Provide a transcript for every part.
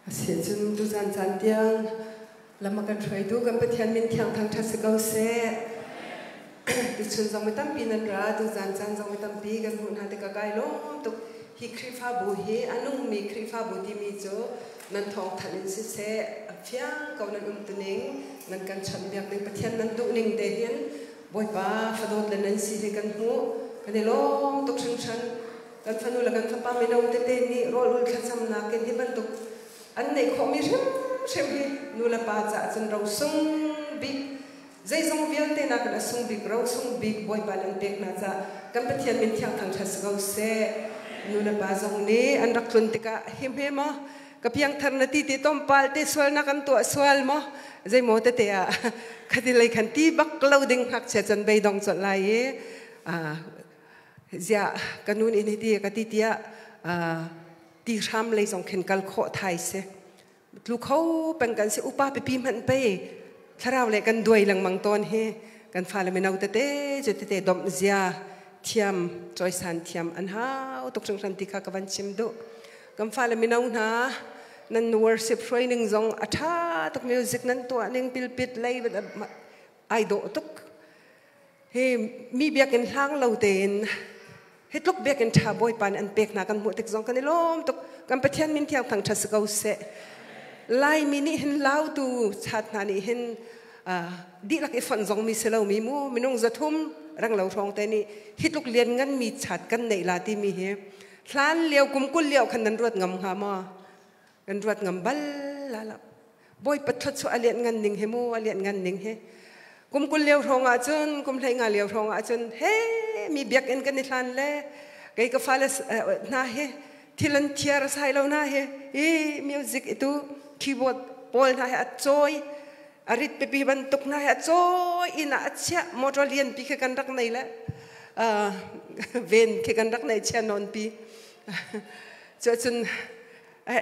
Asiahcun tuzan caan tiang lam a kan hruaitu kan Pathian min thiang thangṭhat si ko seh. Tuchun zong mi tampi nan ra, tuzan caan zong mi tampi kan hmuh hna tikah kai lawm tuk. Hi Khrihfabu hi a nungmi Khrihfabu timi cu nan thawngthanh in siseh, a fiang ko nan umtuning, nan kan chawnhbiak ning, Pathian nan duh ning te hin Bawipa fadawt le nan si hi kan hmuh. Kan i lawm tuk hringhran. Kan fanu le kan fapa mino tete nih rawl ul thlacamnak in hi bantuk an neih khawhmi hrimhrim hi nu le pa caah cun rosung bik, zeizong vialte nakin a sung bik, rosung bik Bawipa nih an pek hna caah kan Pathian min thiang thangṭhat si ko seh. Nu le pa zong nih an rak tlun tikah hi hme maw ka piangthar na ti ti tompal te sual na kan tuah sual maw zeimaw tete ah khati lei khan ti bak lo ding ngakchia can beidong colh lai i ziah ka nu nih hiti ka ti tiah ti hram lei zong khin kal khawh thai si tlu kho peng kan si. Upa pipi hmanh pei thlarau le kan duai lengmang tawn hi. Kan fale mino tete cu tete domh zia thiam, cawisan thiam an hau tuk hringhran ti kha ka van chim duh. Kan fale mino hna, nan worship hruai ning zong a ṭha tuk. Music nan tuah ning, pilpit lei ai dawh tuk. Hi mi biakinn hlang lo tein hi tluk biakinn ṭha Bawipa nih an pek hna kan hmuh tik zong kan i lawm tuk. Kan Pathian min thiang thangṭhat si ko seh. Laimi nih hin, Lautu chat hna nih hin, dihlak i fonh zong mi si lo mi mu, minung 300 reng lo hrawng te nih hi tluk lian ngan mi chat kan neih la timi hi hlan lio kum 20 lio khan nan ruat ngam hnga maw? Kan ruat ngam bal la lo. Bawipa thluachuah a lianh ngan ning hi mu, a lianh ngan ning hi. Kum 20 lio hrawng ah cun, kum 15 lio hrawng ah cun, he mi biakinn kan i hlan le kei ka fale hna hi thil an thiar sai lo hna hi, i music itu keyboard pawl hna hi a cawi, a rit pipi bantuk hna hi a cawi inn ah a chiah. Motor lian pi khi kan rak nei le ven khi kan rak nei chia nawn pi cu cun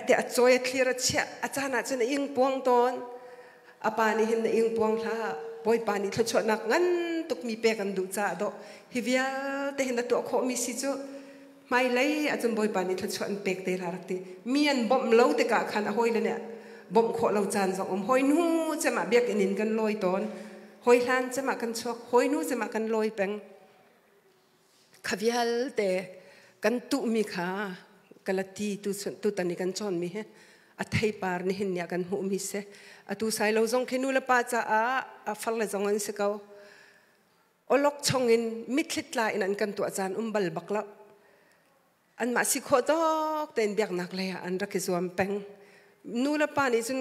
te a cawi, a thlir, a chiah. A caan ah cun a ing puang tawn. A pa nih hin na ing puang hlah, Bawipa nih thluachuahnak ngan tuk mi pek an duh caah dawh hi vialte hin na tuah khawh mi si cu. Hmailei ahcun Bawipa nih thluachuah an pek te la rak ti. Mi an bawmh lo tikah khan a hawile nih bawmh khawh lo caan zong um. Hawi hnu cem ah biakinn in kan lawi tawn, hawi hlan cem ah kan chuak, hawi hnu cem ah kan lawi peng. Kha vialte kan tuhmi kha kalati tu tutan i kan cawnmi hi a theipar nihin ni ah kan hmuhmi si. Atu sai lo zong khi nu le pa caah a far le zong an si ko. Olok chong in mitthlit tla in an kan tuah caan um bal bak lo. Anmah si khawh tawk tein biaknak lei ah an rak i zuam peng. Nu le pa nih cun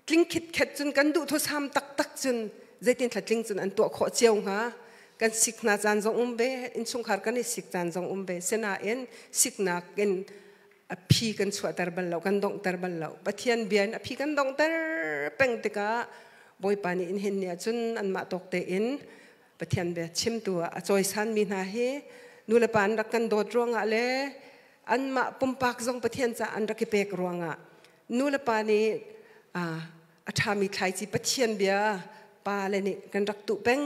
tling khitkhet cun kan duh thusam taktak cun zeitin thla tling cun an tuah khawh cio hnga? Kan sik hna caan zong um ve, innchungkhar kan i sik caan zong um ve. Sinain siknak in a phi kan chuahter bal lo, kan donghter bal lo. Pathian bia in a phi kan donghter peng tikah Bawipa nih in hin ni ahcun anmah tawk tein Pathian bia chimtu ah a cawisanmi hna hi nu le pa an rak kan dawt ruangah le anmah pumpak zong Pathian caah an rak i pek ruangah nu le pa nih a ṭhami thlaici Pathian bia pa le nih kan rak tuh peng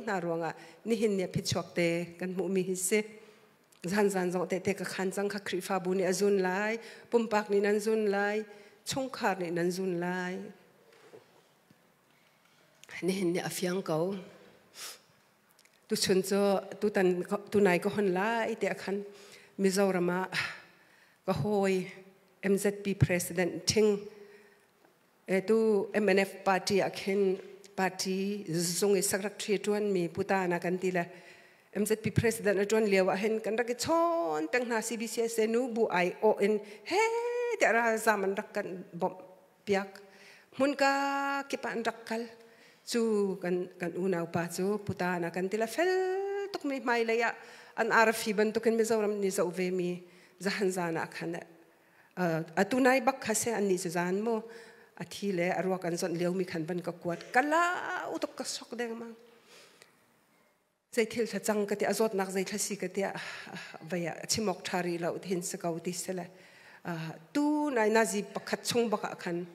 hna ruangah nihin ni a phichuak te kan hmuhmi hi si. Zan zan zong tehte ka khan cang kha. Khrihfabu nih a zun lai, pumpak nih nan zun lai, chungkhar nih nan zun lai. Nihin ni a fiang ko. Tuchun cu tutan tunai ka hon lai te khan Mizoram ah ka hawi MZP president thing tu MNF party ah khin party zung i secretary tuan mi putana kan ti le MZP president a tuan lio ah hin kan rak i chawn peng hna. CBCSA nu bu ai o in he te ralzam an rak kan bawmh piak, hmunka kip ah an rak kal. Cu kan unau pa cu putana kan ti la, fel tuk mi, hmailei ah an arfi bantukin Mizoram nih zoh ve mi, zahan zan ah khan atu nai bak kha se an ni cu zan mu a thi le a ruak an zonh lio mi khan van ka kuat, ka lau tuk, ka sok deng mang. Zei thil thla cang ka ti, a zawtnak zei thla si ka ti, vei ah chimok tha ri lo hin si ko ti se le tu nai nazi pakhat chung bak ah khan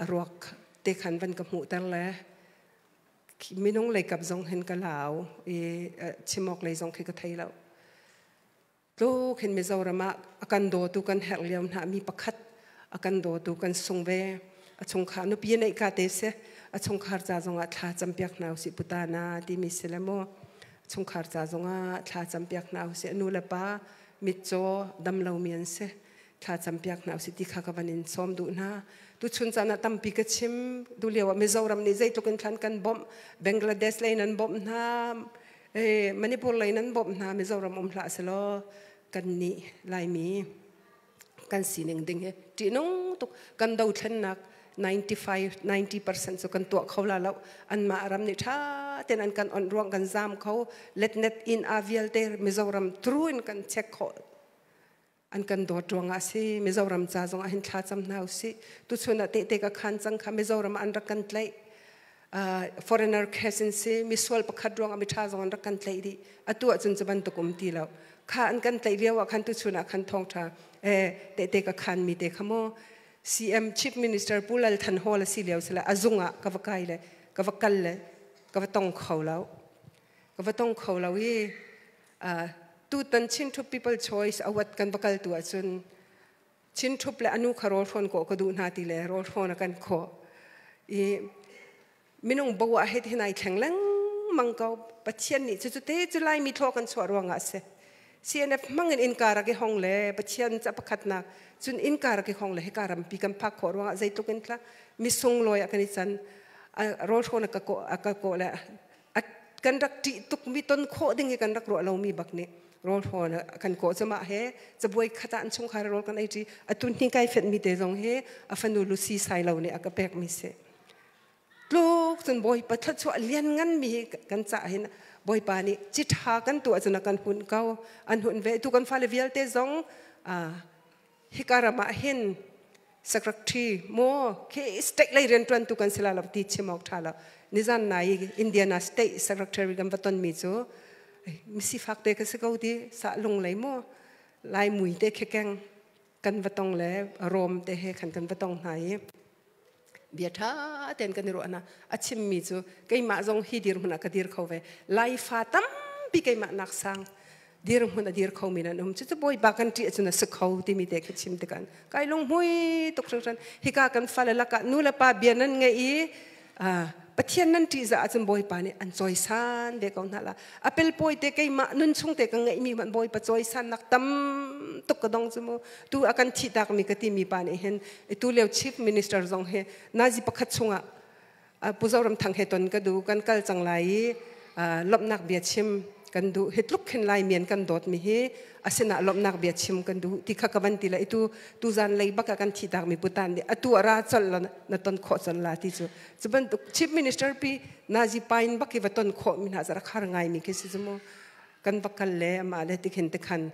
a ruak te khan van ka hmuh ter le minung lei kap zong hin ka lau i chimok lei zong khi ka thei lo. Tluk hin Mizoram ah a kan dawtu kan herh lio hna mi pakhat A kan dawtu kan sung ve. A chungkhar nupi neih ka te si. A chungkhar ca zongah thla campiak hna usih putana timi si le mu. Chungkhar ca zongah thla campiak hna usih. Nu le pa mitcaw damlomi an si. Thla campiak hna usih ti kha ka van in sawm duh hna. Tuchun caan ah tampi ka chim. Tu lio ah Mizoram nih zeitluk in thlan kan bawmh, Bangladesh lei nan bawmh hna, Manipur lei nan bawmh hna, Mizoram um hlah selaw kan nih Laimi kan sining ding hi ṭihnung tuk. Kan dothlennak 95 90% cu kan tuah kho la lo. Anmah ram nih ṭha tein an kan onh ruang kan zaam kho. Letnet in a vialte Mizoram through in kan check khawh. An kan dawt ruangah a si. Mizoram ca zong ah hin thla cam hna usih. Tuchun ah tehte ka khan cang kha Mizoram ah an rak kan tlaih. Foreigner case in si misual pakhat ruangah miṭha zong an rak kan tlaih dih. Atu ahcun cu bantuk um ti lo. Kha an kan tlaih lio ah khan tuchun ah khan thawngṭha tehte ka khan mi te kha mu CM Chief Minister Pu Lal Than Hawl a si lio sila a zung ah ka va kai le ka va kal le ka va tong kho lo. Ka va tong kho lo i tutan Chin Thup People Choice award kan va kal tu ahcun Chin Thup le anu kha rawl hrawn kawh ka duh hna ti le rawl hrawn a kan khawh i minung bo ah hei hin ai thleng lengmang ko. Pathian nih cucu te cu Laimi thlaw kan chuah ruangah a si. CNF hmang in innka rak i hong le Pathian ca pakhatnak cun innka rak i hong le hika rampi kan phak khawh ruangah zeitluk in tla misunglawi ah kan i can. Rawl hrawn a ka kawh a ka kawh le kan rak ṭih tukmi ton khawh ding hi kan rak ruah lomi bak nih rawl hrawn kan kawh. Cu mah he cabuai khat ah an chungkhar rawl kan ei ṭi. Atu hni kai fenhmi te zong hi a fanu Lucy Sailo nih a ka pekmi si. Tluk cun Bawipa thluachuah lian ngan mi hi kan cah hin Bawipa nih ci ṭha kan tuah cun a kan hun ko. An hun ve tu kan fale vialte zong hika ram ah hin secretary mo khi state lei rianṭuan tu kan si la lo ti chim awk ṭha lo. Nizan nai Indiana state secretary kan va ton mi cu misifak te ka si ko ti sa lung lei mo Lai mui te khekeng kan va tong le Rom te he khan kan va tong hna i bia ṭha tein kan i ruah hna. A chimmi cu keimah zong hi dirhmun ah ka dir kho ve. Laifa tampi keimah nak sang dirhmun a dir khomi nan um. Cucu Bawipa kan ṭih ahcun a si kho timi te khi chim tikah kai lunghmui tuk hringhran. Hika kan fale lakah nu le pa bia nan ngeih i Pathian nan ṭihzah ahcun Bawipa nih an cawisan ve ko hna la. A pelpawi te keimah nun chung te ka ngeihmi hmanh Bawipa cawisannak tam tuk ka dong cu mu. Tu a kan thihtakmi ka timi pa nih hin tu lio chief minister zong hi nazi pakhat chungah Pu Zoram Thang he ton ka duh, kan kal cang lai i lawmhnak bia chim kan duh. Hi tluk khin Lai mian kan dawt mi hi asinah lawmhnak bia chim kan duh ti kha ka van ti la. Itu tuzan lei bak ah kan thihtak mi putan nih atu a ra chol la na ton khawh chol la ti cu. Cu bantuk chief minister pi nazi pain bak i va ton khawh mi hna zara khar ngai mi khi si cu mu. Kan va kal le amah le tikhin tikhan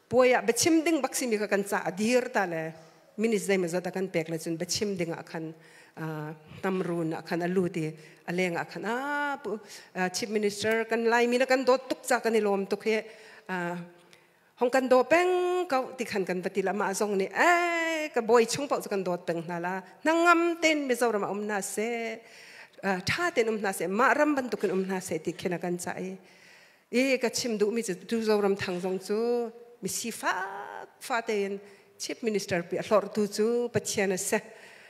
puai ah biachim ding bak simi kha kan ca a dir ta le minutes zei zat a kan pek le cun biachim ding ah khan tamrun ah khan a lut i a leng ah khan a chief minister kan Laimi na kan dawt tuk ca kan i lawm tuk hi, hong kan daw peng ko ti khan kan va ti la. Mah zong nih eh ka bawi chung paoh cu kan dawt peng hna la, hnangam tein Mizoram ah um hna seh, ṭha tein um hna seh, mah ram bantukin um hna seh ti khin a kan cah i i ka chim duhmi cu tu Zoram Thang zong cu mi sifak fa tein chief minister pi a hlorhtu cu Pathian a si.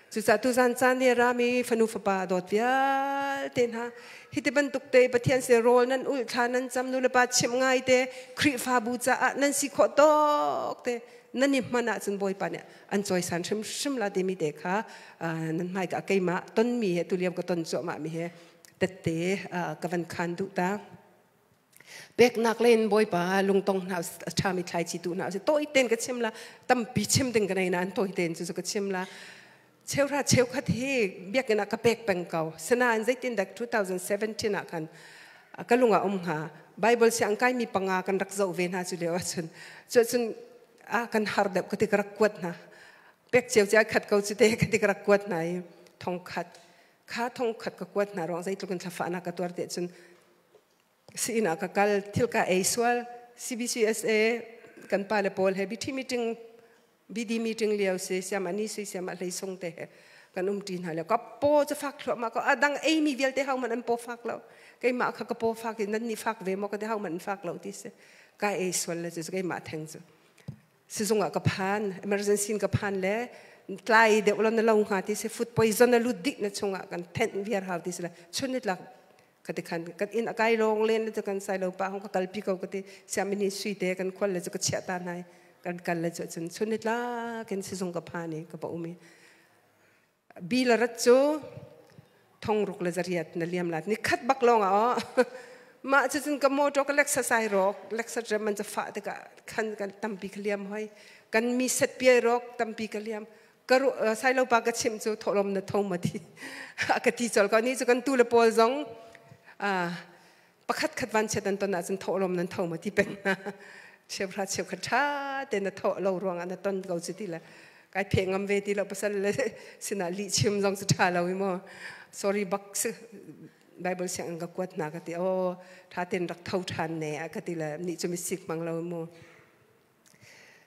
Cucaah tuzan caan i rami fanu fapa dawt vialte hna, hi ti bantuk te Pathian sin rawl nan ulh, thla nan cam, nu le pa chimh ngai te, Khrihfabu caah nan si khawh tawk te nan i hman ahcun Bawipa nih an cawisan hrimhrim la timi te kha nan hmaika keimah tonmi he tulio ka ton cuahmah mi he tette ka van khan duh ta. Peknak len Bawipa lungtong hna a ṭhami thlaici tu hna si. Tawi ten ka chim la, tampi chim ding ka nei nain tawi ten cu ka chim la. Cheuhra cheukhat hi biakinn ah ka pek peng ko. Sinain zeitindah 2017 ah khan ka lung ah um hnga? Bible siang kaimi panga kan rak zoh ve hna cu lio ahcun cu cun a kan har deuh ka ti, ka rak kuat hna. Pek cio cia khat ko cu te ka ti, ka rak kuat hna i thongkhat kha thongkhat ka kuat hna ruang zeitluk in thlafahnak ka tuar te cun si-inn ah ka kal, thil ka ei sual. CBCSA kan pa le pawl he BT meeting, BD meeting lio si, siam ani sui siam a hlei sung te he kan um ṭi hna le ka paw cu fak thluahmah ko. A dang ei mi vialte ho man an paw fak lo, keimah kha ka paw fak i nan nih fak ve maw ka ti, ho man an fak lo ti si. Ka ei sual le cu keimah theng cu sizung ah ka phan, emergency in ka phan le. Tlai deuh lo na lo hnga ti si, food poison a lut dih na chungah kan thenh viar hau ti si le chun ni tlak ka ti khan kan inn a kai lawng len le cu kan sai lo pa hong ka kalpi ko ka ti. Siamini sui te kan khual le cu ka chiah ta nai kan kal le cu cun chun ni tlak in sizung ka phan i ka pa um i bi la rat cu thongruk le zariat na liam lat ni khat bak lawng ah mah cu cun ka motor ka leksa sai rok leksa rem man ca fa tikah khan kan tampi ka liam hoi kan mi set piai rok tampi ka liam ka sai lo pa ka chim cu tholom na tho ma ti ka ti chol ka ni cu kan tu le pawl zong pakhat khat van chiat an ton ahcun thawhlawm nan tho ma ti peng hna. Cheuhra cheukhat ṭha te na thawh lo ruangah na ton ko cu ti le kai phe ngam ve ti lo, pasal le sinah lih chim zong cu ṭha lo i maw, sorry bak si. Bible sianginn ka kuat hna ka ti, oh, ṭha ten rak tho ṭhan ne a ka ti le nih cu mi sik mang lo mu.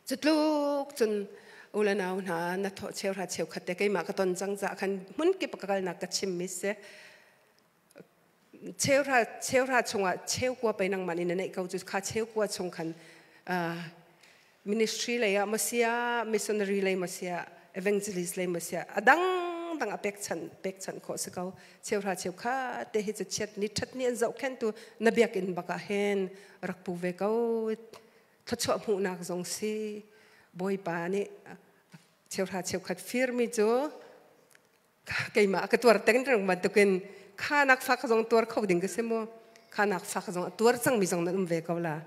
Cu tluk cun ule nau hna, na thawh cheuhra cheukhat te keimah ka ton cang ca khan hmun kip ka kalnak ka chim mi si. Cheuhra cheuhra chungah cheukua pei nangmah nih na neih ko cu. Kha cheukua chung khan ministry lei ah masia, missionary lei masia, evangelist lei masia, a dang dang a pekchanh pekchanh khawh si ko. Cheuhra cheukha te hi cu chiat ni that ni an zohkhenh tu na biakinn bak ah hin rak pu ve ko. Thluachuah hmuhnak zong si. Bawipa nih cheuhra cheukhat firmi cu keimah ka tuar teng reng bantukin khanak fak zong tuar kho ding ka si mu. Khanak fak zong a tuar cangmi zong nan um ve ko la.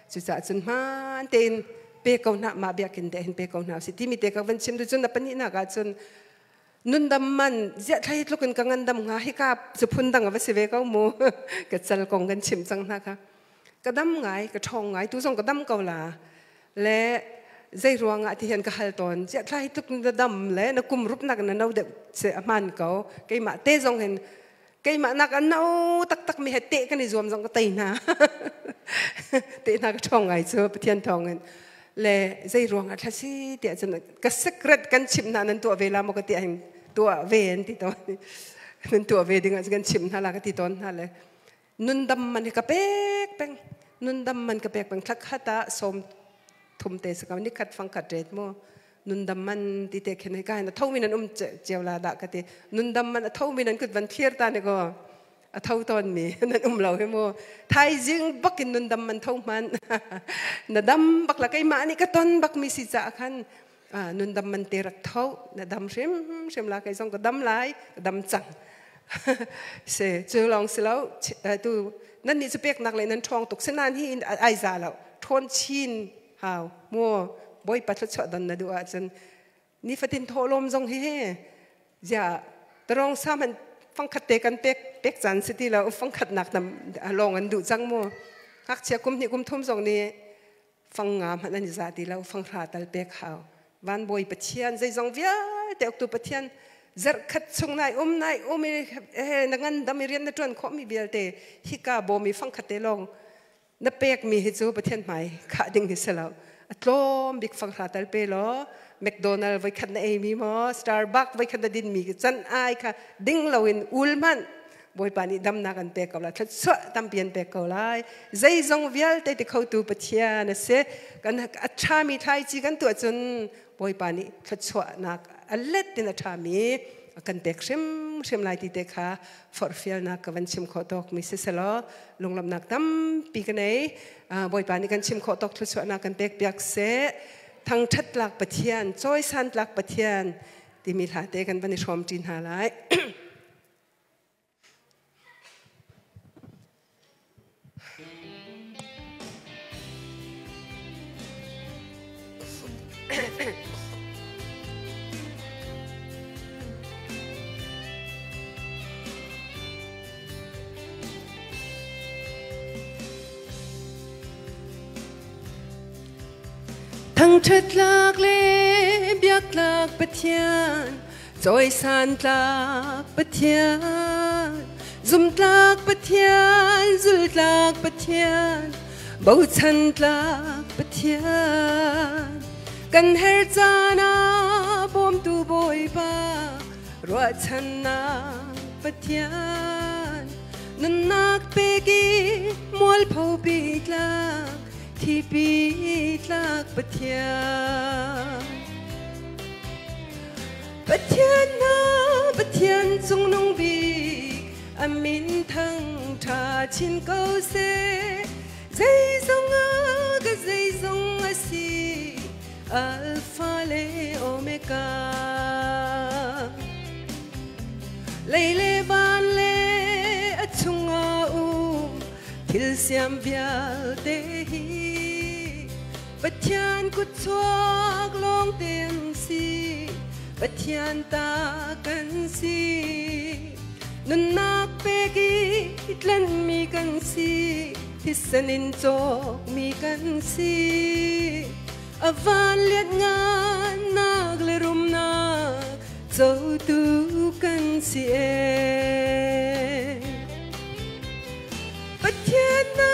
Cucaah cun hmaan tein pe ko hna, mah biakinn te hin pe ko hna si timi te ka van chim tu. Cun na pahnihnak ah cun nundam man. Ziah thlai tluk in ka ngandam nga hika cu phun dang va si ve ko mu. Ka cal kong kan chim cang hna kha. Ka dam ngai, ka ṭhawng ngai, tu zong ka dam ko la le zei ruangah ti hian ka hal tawn. Ziah thlai tuk na dam le na kum rup nak na no deuh se a hman ko. Keimah te zong hin keimah nak an no taktak mi he te kan i zuam zong ka tei hna, te hna. Ka ṭhawng ngai cu Pathian thawng in le zei ruangah thla si tiah cun ka secret kan chimh hna, nan tuah ve la maw ka ti ahhin tuah ve an ti tawn. Nan tuah ve ding ah kan chimh hna la ka ti tawn hna le nundam man hi ka pek peng, nundam man ka pek peng. Thla khat ah sawm thum te sa ni khat fang khat ret mu nundam man ti te khen ka hin a tho mi nan um chiao la da ka ti. Nundam man a tho mi nan kut van thlir ta ne ko. A tho ton mi nan um lo he mu. Thaizing bakin nundam man tho man na dam bak la. Keimah nih ka ton bak mi si ca khan nundam man te rak tho, na dam hrim hrim la. Kei zong ka dam lai, ka dam cang se. Cu lawng si lo, tu nan nih cu pek nak le nan ṭhawng tuk sinan hi ai za lo, ṭhawn chin hau mu. Bawipa thluachuah don na duh ahcun nifatin thawhlawm zong hi he zia tarong sa man fangkhat te kan pek pek caan si ti lo. Fangkhat nak nam lawng an duh cang mu. Ngakchia kum hnih kum thum zong nih fang nga hmanh an i za ti lo, fang hra tal pek hau. Van Bawi Pathian, zeizong vialte uktu Pathian, zarh khat chung nai um nai um i na ngan dam i rian na ṭuan khawh mi vialte hika bawm i fang khat te lawng na pek mi hi cu Pathian hmai khah ding hi si lo. A tlawm bik fang hra tal pe law, McDonald voi khat na ei mi maw, Starbucks voi khat na din mi can ai kha ding loin ul hmanh, Bawipa nih damnak an pek ko lai, thluachuah tampi an pek ko lai. Zeizong vialte ti khotu Pathian a si. Kan a ṭhami thlaici kan tuah cun Bawipa nih thluachuahnak a let in a ṭhami a kan pek hrimhrim lai ti te kha forhfialnak ka van chim khawh tawk mi siselaw lunglawmhnak tampi ka nei. Bawipa nih kan chim khawh tawk thluachuahnak kan pek piak seh. Thangṭhat tlak Pathian, cawisan tlak Pathian timi hla te kan van i hrawm ṭi hna lai. Thangṭhat tlak le biak tlak Pathian, cawisan tlak Pathian, zumtlak Pathian, zultlak Pathian, bochan tlak Pathian, kan her caan ah bawmtu Bawipa, ruahchannak Pathian, nunnak pek i mualpho pi tlak, thipi tlak Pathian. Pathian hna Pathian cungnung bik a min thang ṭha chin ko seh. Zeizong ah ka zeizong a si, Alpha le Omega. Lei le van le a chungah um thil siam vialte hi Pathian kutchuak lawngte an si, Pathian ta kan si. Nunnak pek i tlanhmi kan si, thisen in cawkmi kan si. A van lian ngannak le rumnak cotu kan si ee. Pathian na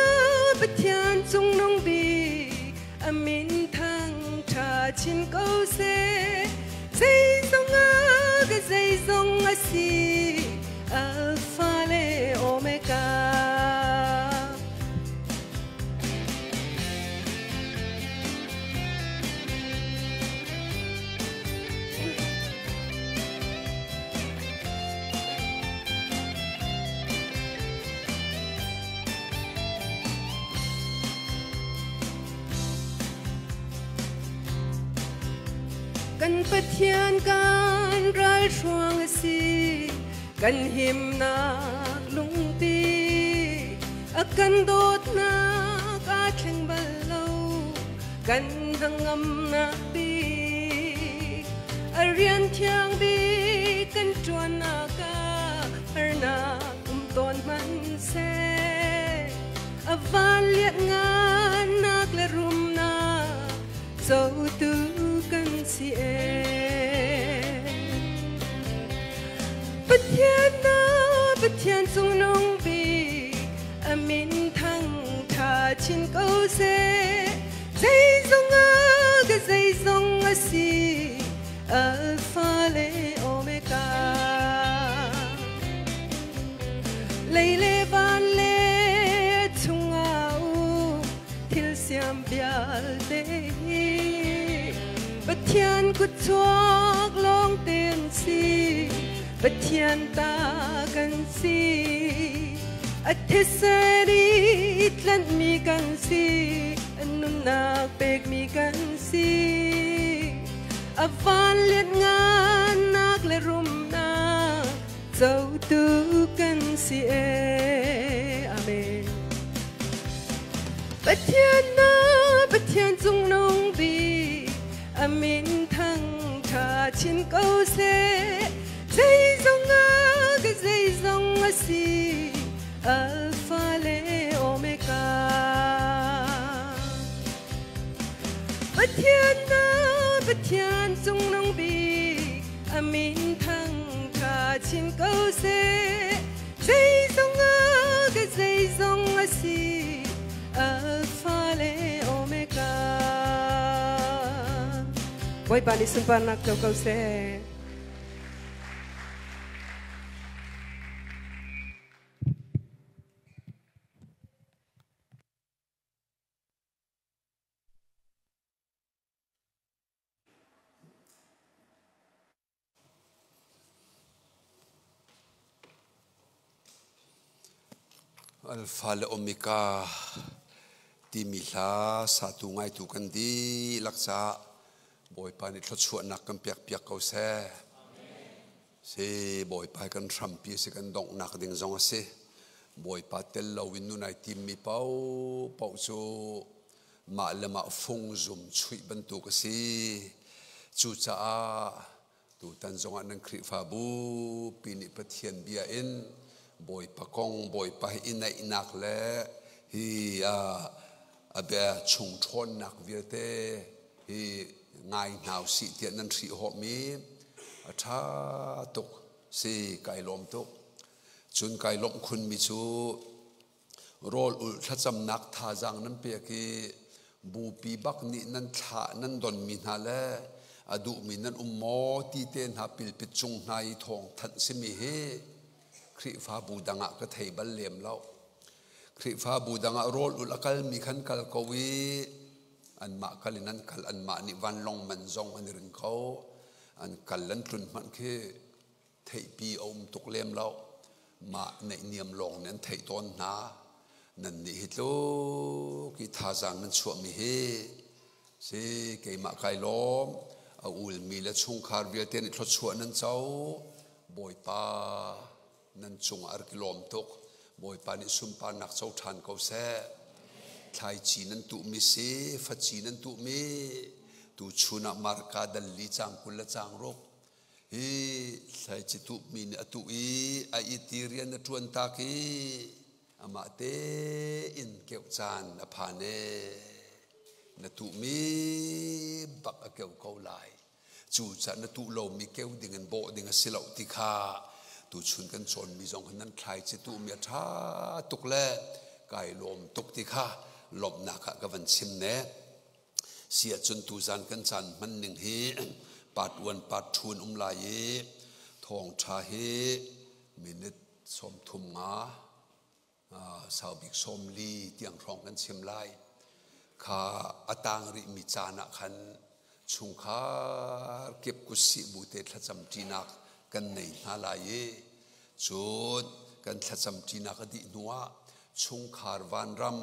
Pathian cungnung bik a min thang ṭha chin ko seh. Zeizong ah ka zeizong a si, Alpha le Omega. Kan Pathian kan ralhruang a si, kan himnak lungpi, a kan dawtnak aa thleng bal lo, kan hnangamnak bik, a rian thiang bik kan ṭuannak ah harnak um tawn hmanhseh, a van lianh ngannak le rumnak cotu kan si ee. Pathian na Pathian cungnung bik a min thang ṭha chin ko seh. Zeizong ah ka zeizong a si, Alpha le Omega. Lei le van le chungah um thil siam vialte hi Pathian kutchuak lawngte an si, Pathian ta kan si. A thisen i tlanhmi kan si, a nunnak pekmi kan si. A van lian ngannak le rumnak cotu kan si ee. Amen. Pathian na Pathian cungnung bik a min thang ṭha chin ko seh. Zeizong ah ka zeizong a si, Alpha le Omega. Pathian na Pathian cungnung bik a min thang ṭha chin ko seh. Zeizong ah ka zeizong a si, Alpha le Omega. Bawipa nih sunparnak co ko seh. Alpha le Omega timi hla satu ngaitu kan dihlak caah Bawipa nih thluachuahnak kan pek piak ko seh. Si Bawipa kan hrampi si kan donghnak ding zong a si. Bawipa tel lo in nun ai timmi paoh paoh cu mah le mah fung zum chuih bantuk a si. Cucaah tutan zongah nan Khrihfabu pi nih Pathian bia in Bawipa kong Bawipa hi i naihnak le hi a bia chung ṭhawnnak vialte hi ngai hna usih tiah nan hrih hawhmi a ṭha tuk si kai lawm tuk. Cun kai lawmh khunmi cu rawl ulh thlacamnak thazaang nan pek i bupi bak nih nan thlah nan donmi hna le a duhmi nan um maw ti te hna pilpit cung hna i thawng thanh simi hi Khrihfabu dang ah ka thei bal lem lo. Khrihfabu dang ah rawl ulh a kalmi khan kal ko i anmah kal in an kal anmah nih vanlawng man zong an i ring ko. An kal an tlun hmanh khi theihpi a um tuk lem lo. Mah neihniam lawng nih an theih tawn hna. Nan nih hi tluk i thazaang nan chuahmi hi si keimah kai lawm. A ulmi le chungkhar vialte nih thluachuah nan co. Bawipa nan cungah a rak i lawm tuk. Bawipa nih sunparnak co ṭhan ko seh. Thlaici nan tuhmi si, faci nan tuhmi, tuchun ah Marka dal li caang 20 le caang ruk hi thlaici tuhmi nih a tuh i a it i rian a ṭuan tak i amah tein keuh caan a phan e. Na tuhmi bak a keuh ko lai. Cucaah na tuh lomi keu ding in bawh ding a si lo ti kha tuchun kan cawnmi zong hin nan thlaici tuhmi a ṭha tuk le kai lawm tuk ti kha lawmhnak ah ka van chim ne. Si ahcun tuzan kan caan hman ning hi part 1 part 2 in um lai i thawngṭha hi minute 35 saubik 40 tiang hrawng kan chim lai. Kha a tang rihmi caan ah khan chungkhar kip kutsih bu te thlacam ṭinak kan nei hna lai i cun kan thlacam ṭinak a dih hnuah chungkhar vanram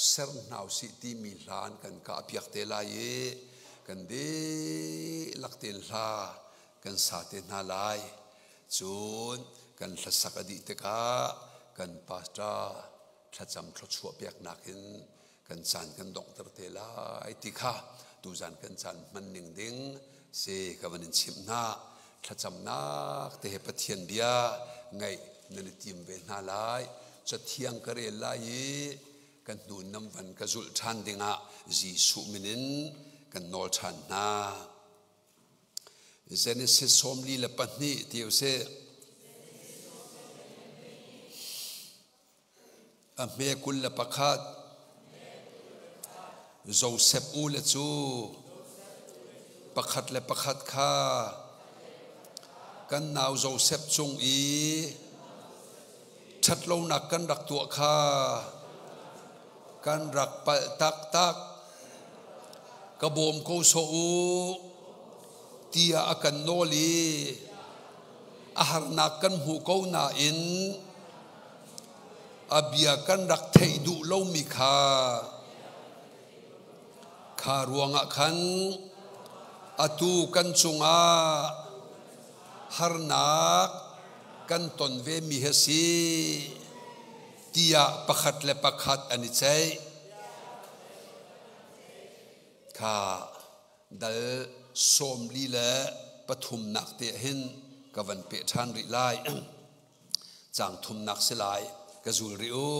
ser hna usih timi hla an kan kahpiak te lai i kan dihlak tein hla kan sa te hna lai. Cun kan hlasak a dih tikah kan pastor thlacam thluachuah peknak in kan caan kan donghter te lai ti kha tuzan kan caan hman ning ding si ka van in chimh hna. Thlacamnak te he Pathian bia ngaih nan i tim ve hna lai. Cathiang ka rel lai i kan hnu nam van ka zulh ṭhan dingah Jesuh min in kan nawl ṭhan hna. Genesis 42 ti usih. A hme 21. Josef u le cu pakhat le pakhat kha kan nau Josef cung i ṭhatlonak kan rak tuah kha kan rak palh taktak. Ka bawm ko sawh u tiah a kan nawl i a harnak kan hmu ko nain a bia kan rak theih duh lomi kha kha ruangah khan atu kan cungah harnak kan ton ve mi hi a si tiah pakhat le pakhat an i ceih. Kha dal 43 nak te hin ka van peh ṭhan rih lai. Caang thumnak si lai. Ka zul rih u.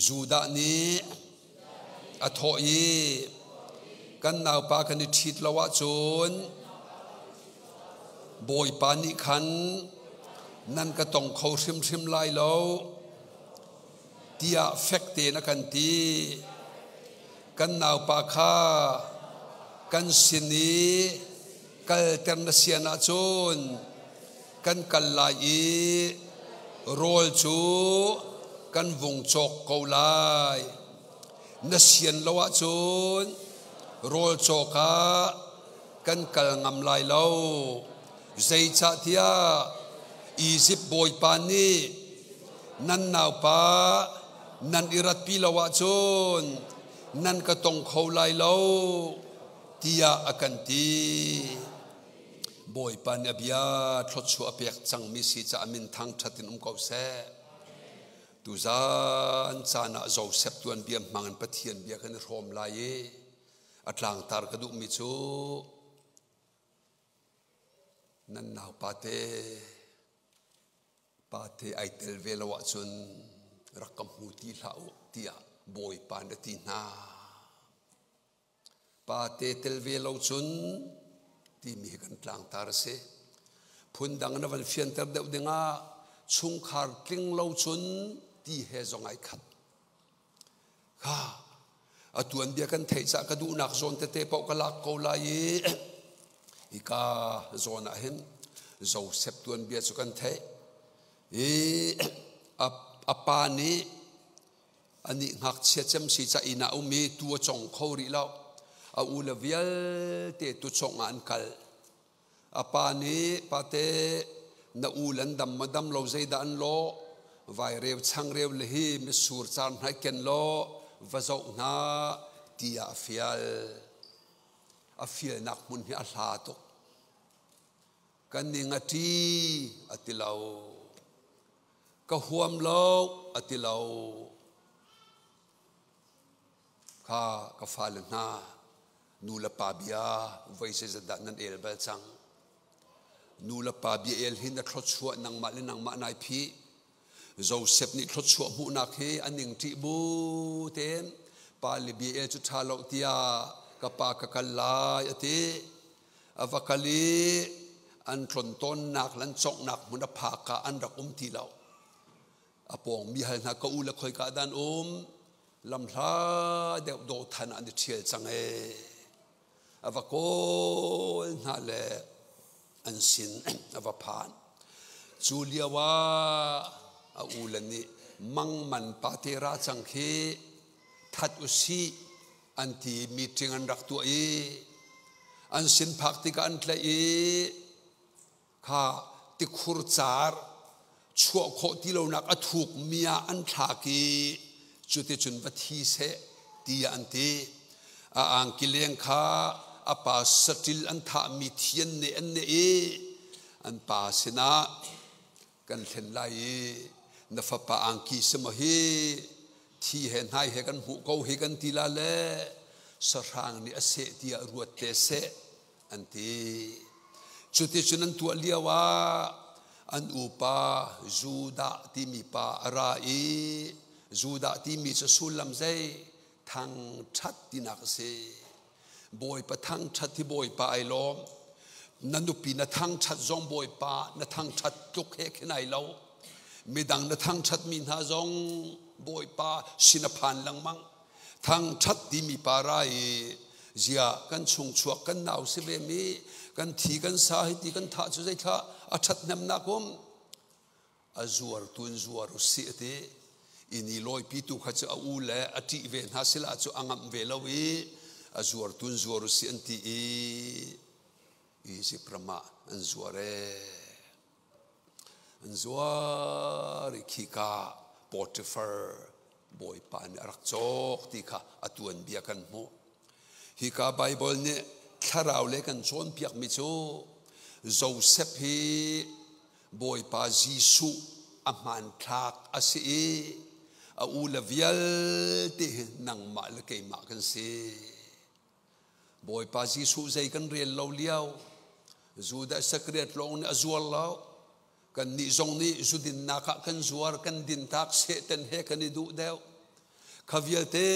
Judah nih a thawh i kan naupa kan i ṭhit lo ahcun Bawipa nih khan nan ka tong kho hrimhrim lai lo tiah fek tein a kan ti. Kan naupa kha kan sin i kalter na sian ahcun kan kal lai i rawl cu kan vung cawk ko lai. Na sian lo ahcun rawl cawk ah kan kal ngam lai lo. Zeicahtiah Izipt bawipa nih nan naupa nan i ratpi lo ahcun nan ka tong kho lai lo tiah a kan ti. Bawipa nih a bia thluachuah a pek cangmi si caah min thangṭhat in um ko seh. Tuzan caan ah Josef tuanbia hmang in Pathian bia kan i hrawm lai i a tlangtar ka duhmi cu nan naupa te pate ai tel ve lo ahcun rak ka hmu ti hlah u tiah Bawipa na ti hna. Pate tel ve lo cun timi hi kan tlangtar a si. Phundang na van fianter deuh dingah chungkhar tling lo cun ti he zong ai khat. Kha a tuanbia kan theih cah ka duhnak zawn tete paoh ka lak ko lai i hika zawn ah hin Joseph tuanbia cu kan theih i a pa nih anih ngakchia cem si ca inn ah um i tu a cong kho rih lo. A u le vialte tu congh ah an kal. A pa nih pate na u lan dam ma dam lo zeidah an lawh vaireu changreu le hi mitsur car hna ken law va zoh hna tiah a fial. A fialnak hmun hi a hla tuk. Kan ning a ṭi a ti lo. Ka huam lo a ti lo. Kha ka fale hna nu le pa bia voi zeizat dah nan el bal cang. Nu le pa bia el hi na thluachuah nangmah le nangmah nai phih. Joseph nih thluachuah hmuhnak hi a ning ṭih bu tein pa le bia el cu ṭha lo tiah ka pa ka kal lai a ti. A va kal i an tlon tawnnak le an conghnak hmun a phak ah an rak um ti lo. A pawng mi hal hna ka u le khoika dan um lamhla deuh dawh than an i ṭhial cang ee. A va kawl hna le an sin a va phan. Cu lio ah a u le nih mangman pa te ra cang khi that u sih an ti meeting an rak tuah i an sin phak tikah an tlaih i kha tikhur car chuah khawh ti lonak a thuk mi ah an thlak i cuticun va thi seh tiah an ti. A angki leng kha a pa saṭil an thahmi thi an neh an neh i an pa sinah kan thlen lai i na fapa angki si maw hi thi he hnai he kan hmuh ko hi kan ti la le sahrang nih a seh tiah ruat te seh an ti. Cuticun an tuah lio ah an upa Judah timi pa a ra i Judah timi cu sullam zei thangṭhat tinak a si. Bawipa thangṭhat hi Bawipa ai lawm. Na nupi na thangṭhat zong Bawipa na thangṭhat tluk he khin ai lo. Midang na thangṭhatmi hna zong Bawipa sin a phan lengmang. Thangṭhat timi pa ra i zia kan chungchuak kan nau si ve mi kan thi kan sa hi ti kan thah cu zeithla a ṭhathnemnak um a zuar tu in zuar u sih a ti. Inn i lawipi tu kha cu a u le a ṭih ve hna sila cu a ngamh ve lo i a zuar tu in zuar u sih an ti i Izipt ram ah an zuar ee. An zuar i khika Potiphar bawipa nih a rak cawk ti kha a tuanbia kan hmuh. Hika Baibal nih thlarau le kan cawnpiakmi cu Joseph hi Bawipa Jesuh a hmanthlak a si i a u le vialte hi nangmah le keimah kan si. Bawipa Jesuh zei kan rel lo lio, Judah Isakariot lawng nih a zuar lo. Kannih zong nih zudinnak ah kan zuar, kan dintak, Satan he kan i duh deuh. Kha vialte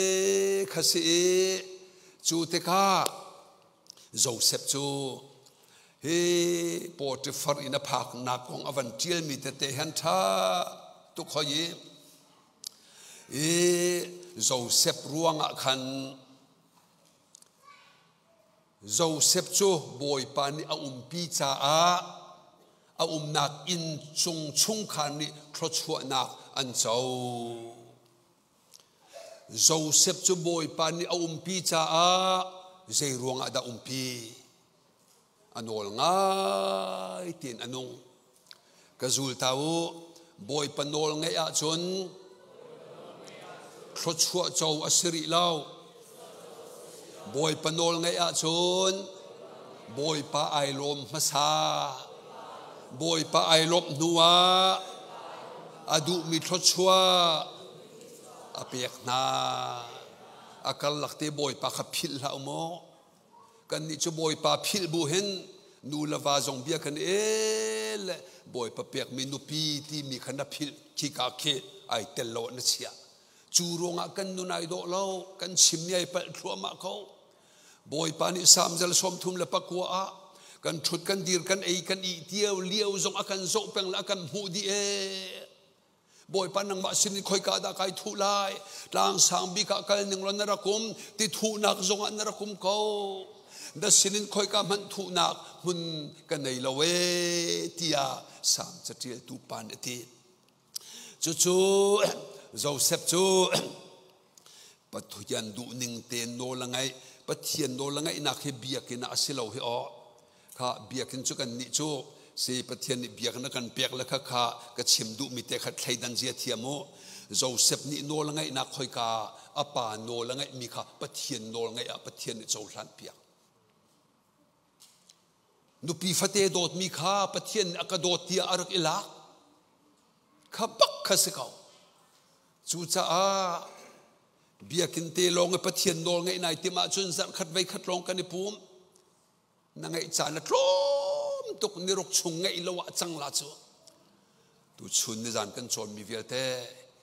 kha si i cu tikah Joseph cu hi Potiphar in a phaknak kong a van ṭialmi tete han ṭha tuk hoi i i Joseph ruangah khan Joseph cu Bawipa nih a umpi caah a umnak inn cung chungkhar nih thluachuahnak an co. Joseph cu Bawipa nih a umpi caah zei ruangah dah umpi? A nawl ngai tiin a nung. Ka zul ta u, Bawipa nawl ngeih ahcun thluachuah co a si rih lo. Bawipa nawl ngeih ahcun Bawipa ai lawm hmasa. Bawipa ai lawmh hnuah a duhmi thluachuah a pek hna. A karlak te Bawipa kha philh hlah u mu. Kannih cu Bawipa philh bu hin nu le va zong bia kan el le Bawipa pekmi nupi timi kha na philh khika khi ai tel lo na chiah. Cu ruangah kan nun ai dawh lo, kan chimmi ai palh thluahmah ko. Bawipa nih Salm zal 34 ah kan ṭhut kan dir kan ei kan ih tiao lio zong a kan zoh peng le a kan hmuh dih ee. Bawipa nangmah sin in khoika dah kai thuh lai? Tlang sang bik ah kal ning law na rak um, ti thuhnak zongah na rak um ko. Na sin in khoika hmanh thuhnak hmun ka nei lo ee tiah Salm caṭialtu pa nih a ti. Cucu Joseph cu Pathian duhning tein nawl a ngaih. Pathian nawl a ngaihnak hi biakinn ah a si lo hi aw. Kha biakinn cu kan nih cu si Pathian nih biakinn a kan pek le kha kha ka chim duhmi te kha thleidan zia thiam u. Joseph nih nawl a ngeihnak khoika a pa nawl a ngeihmi kha Pathian nawl ngeih ah Pathian nih cohlan piak. Nupi fate dawtmi kha Pathian nih a ka dawt tiah a rak i lak. Kha bak kha si ko. Cucaah biakinn te lawng i Pathian nawl ngeih nai tim ahcun zarhkhat veikhat lawng kan i pum. Na ngeih caan a tlawm tuk niruk chung ngeih lo ah cang la cu. Tuchun nizan kan cawnmi vialte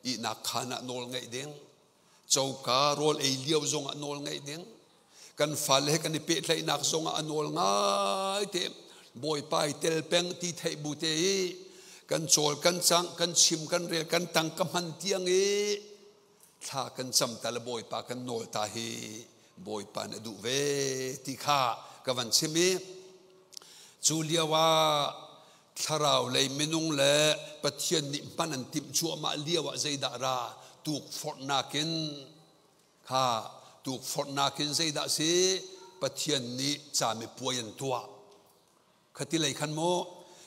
ihnak khaan ah nawl ngeih ding, coka rawl ei lio zong ah nawl ngeih ding, kan fale he kan i pehtlaihnak zong ah a nawl ngai te Bawipa i tel peng ti theih bu te i kan cawl kan cang kan chim kan rel kan tang ka hman tiang i thla kan cam ta le Bawipa kan nawl ta hi Bawipa nih a duh ve ti kha ka van chim i cu lio ah thlarau lei minung le Pathian nih hman an timh cuahmah lio ah zeidah ra tukforhnak in kha tukforhnak in zeidah si Pathian nih camipuai an tuah khati lei khan maw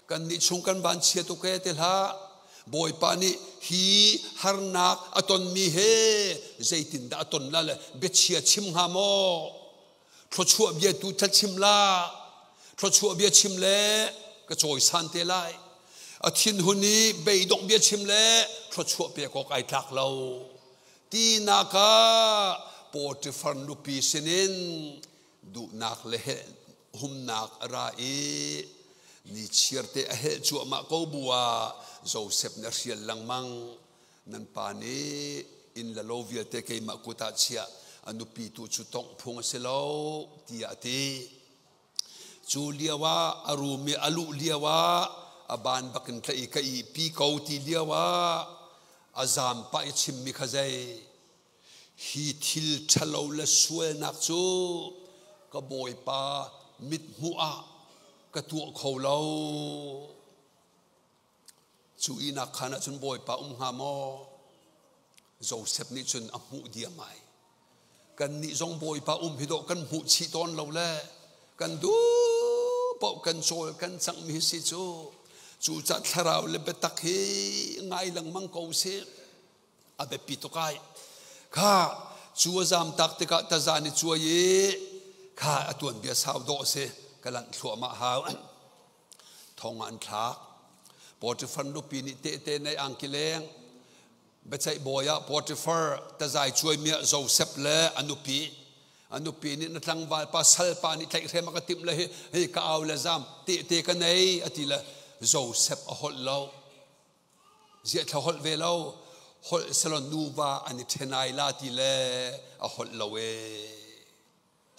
kan nih chung kan van chia tuk e te hlah Bawipa nih hi harnak a tonmi he zeitindah a ton la le biachia chim hnga maw thluachuah bia tu chim la thluachuah bia chim le ka cawisan te lai a thinhun i beidongh bia chim le thluachuah pek awk ai tlak lo tinak ah Potifar nupi sinin duhnak le humnak a ra i ni chiarte a helh cuahmah ko bu ah Joseph nih a hrial lengmang nan pa nih inn le lo vialte keimah kut ah chiah a nupi tu cu tongh phung a si lo tiah a ti cu lio ah a rum i a luh lio ah a ban bakin tlaih i ka ihpi ko ti lio ah a zaam pah i chimmi kha zei Hi thil ṭhalo le sualnak cu ka Bawipa mithmuh ah ka tuah kho lo. Cu ihnak khaan ah cun Bawipa um hnga maw? Joseph nih cun a hmuh diam ai. Kannih zong Bawipa um hi dawh kan hmuh chih tawn lo le kan duh paoh kan cawl kan cangmi si cu. Cucaah thlarau le biatak hi ngai lengmang ko sih. A biapi tuk ai. Kha cu a zam tak tikah taza ni cuai i kha a tuanbia sau dawh si ka lanh thluahmah hau. Thong ah an thlak. Potifar nupi nih tehte nei angki leng biaceih bawi ah Potifar tazai cuaimi ah Joseph le a nupi a nupi nih na tlangval pa salpa nih tlaihhrem a ka timh le hi hi ka au le zam tehte ka nei a ti le Joseph a holh lo Ziah thla holh ve lo holh salon nuva an i ṭhen ai la ti le a holh lo ee.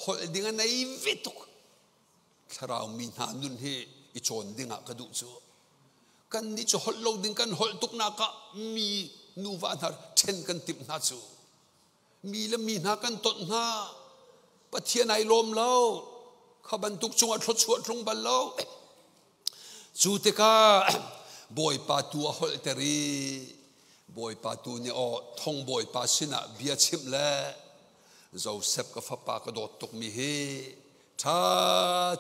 Holh ding a nei ve tuk. Thlarau mi hna nun hi i cawn ding ah ka duh cu. Kan nih cu holh lo ding kan holh tuk nak ah mi nuva hna ṭhen kan timh hna cu. Mi le mi hna kan tonh hna. Pathian ai lawm lo. Kha bantuk cungah thluachuah tlung bal lo. Cu tikah Bawipa tu a holhter i Bawipa tu nih aw thong Bawipa sinah bia chimh le Joseph ka fapa ka dawt tukmi hi ṭha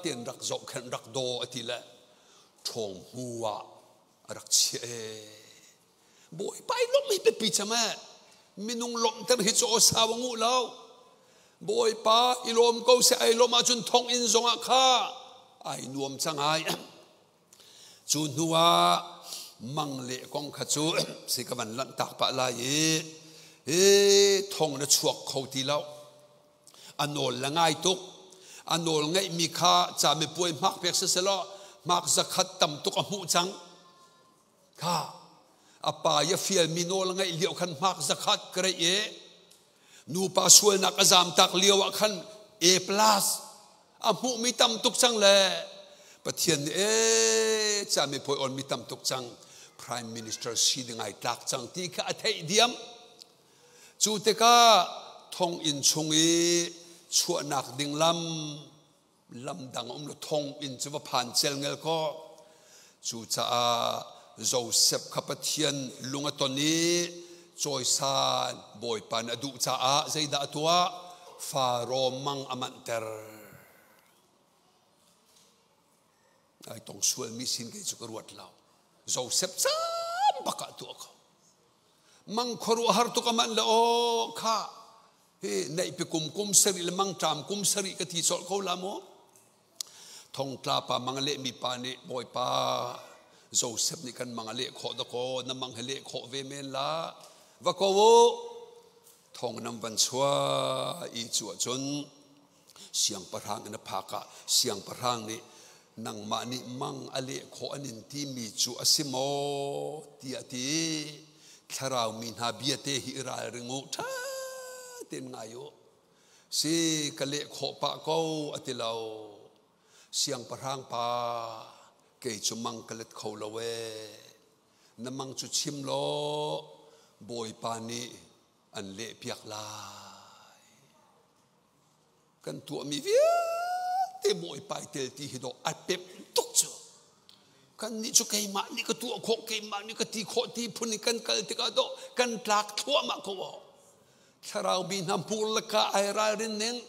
tein rak zohkhenh rak daw a ti le ṭhawng hmu ah a rak chiah ee. Bawipa i lawmh hi biapi cem ee. Minung lawmhter hi cu aw sau a nguh lo. Bawipa i lawm ko seh ai lawm ahcun thonginn zongah kha ai nuam cang ai. Cu hnu ah mang le kong kha cu si ka van lanh tak pah lai i hi thong na chuak kho ti lo. A nawl le ngai tuk. A nawl ngeihmi kha camipuai hmak pek siselaw hmak zakhat tam tuk a hmuh cang. Kha a pa i a fialmi nawl a ngeih lio khan hmak zakhat ka reih i nupa sualnak a zamtak lio ah khan A plus a hmuhmi tam tuk cang le Pathian nih ee cami poi on mi tam tuk cang Prime Minister si ding ai tlak cang ti kha a theih diam cu tikah thonginn chung i chuahnak ding lam lamdang um lo thong inn cu va phan celngel kaw cucaah Joseph kha Pathian lung a ton i cawisan Bawipa nih a duh caah zeidah a tuah Faro mang a manhter. tong sualmi sin kei cu ka ruat lo. Joseph cam bak ah tuah ko. Mang khuaruahhar tuk aman le aw kha hi neih pi kum kum sarih le mangṭam kum sarih ka ti colh ko la mu. Thongtla pa mang a lehmi pa nih Bawipa Joseph nih kan mang a leh khawh dakaw na mang hi leh khawh ve men la va ko u thong nam van chuah i cu ahcun siangpahrang in a phak ah siangpahrang nih nangmah nih mang a leh khawh an in timi cu a si maw tiah ti thlarau mi hna bia te hi i ralring u ṭha tein ngai u si ka leh khawh pah ko a ti lo siangpahrang pa kei cu mang ka let kho lo ee na mang cu chim law bawipa nih an leh piak lai kan tuahmi vialte bawipa i tel ti hi dawh a pep tuk cu kan nih cu keimah nih ka tuah khawh keimah nih ka ti khawh ti phun in kan kal tikah dawh kan tlak thluahmah ko aw thlarau bi hna hmur le ka ai ralrin ning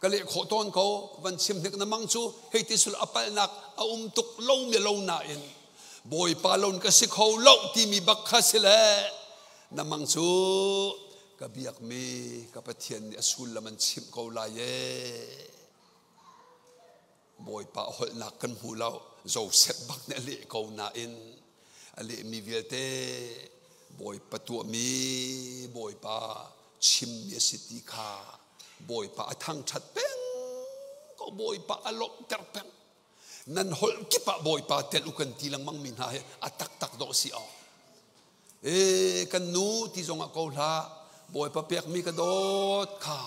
ka leh khawh tawn ko van chim hnik na mang cu hei ti sul a palnak a um tuk lo mi lo nain bawipa lon ka si kho lo timi bak kha si le na mang cu ka biakmi ka Pathian nih a sullam an chimh ko lai ee Bawipa holhnak kan hmu lo Joseph bak nih a leh ko nain a lehmi vialte Bawipa tuahmi Bawipa chimmi a si ti kha Bawipa a thangṭhat peng ko Bawipa a lawmhter peng nan holh kip ah Bawipa tel u kan ti lengmang mi hna hi a taktak dawh si awk e kan nu ti zong ah ko hlah Bawipa pekmi ka dawt kha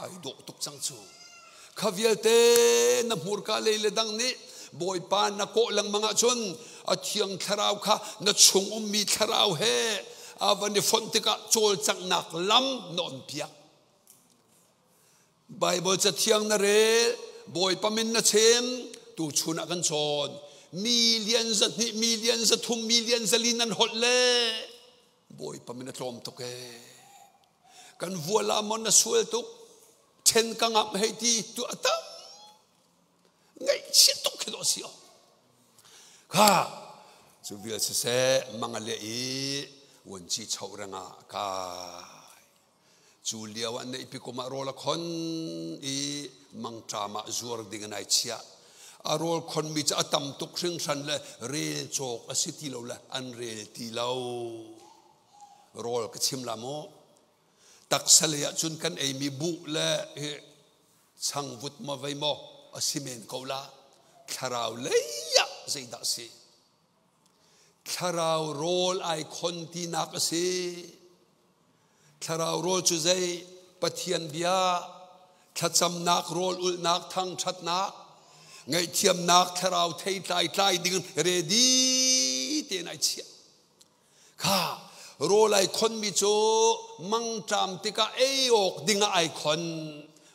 ai dawh tuk cang cu kha vialte na hmurka lei le dang nih Bawipa na kawh lengmang ahcun a thiang thlarau kha na chung ummi thlarau he a van i fonh tikah cawlcanghnak lam na on piak Baibal cathiang na rel, Bawipa min na chim, tuchun ah kan cawn. Million 200, million 300, million 400 nan holh le Bawipa min a tlawm tuk ee. Kan vual ah mon na sual tuk, then ka ngam hei ti tu a tam. Ngaihchia tuk khi dawh si o. Kha, cu vial siseh, mang a leh i vuanci choh rengah kai. Cu lio ah neihpi kum ah rawl a khon i mangṭam ah zuar ding in ai chiah. A rawl khonmi cu a tam tuk hringhran le rel cawk a si ti lo le an rel ti lo. Rawl ka chim la maw? Taksa lei ah cun kan eimi buh le changvut maw vei maw a si men ko la. Thlarau lei ah zeidah si? Thlarau rawl ai khon tinak a si. Thlarau rawl cu zei? Pathian bia, thlacamnak, rawl ulhnak, thangṭhatnak, ngaihthiamnak, thlarau theitlai tlai ding ready tein ai chiah. Kha rawl ai khonmi cu mangṭam tikah ei awk dingah ai khon.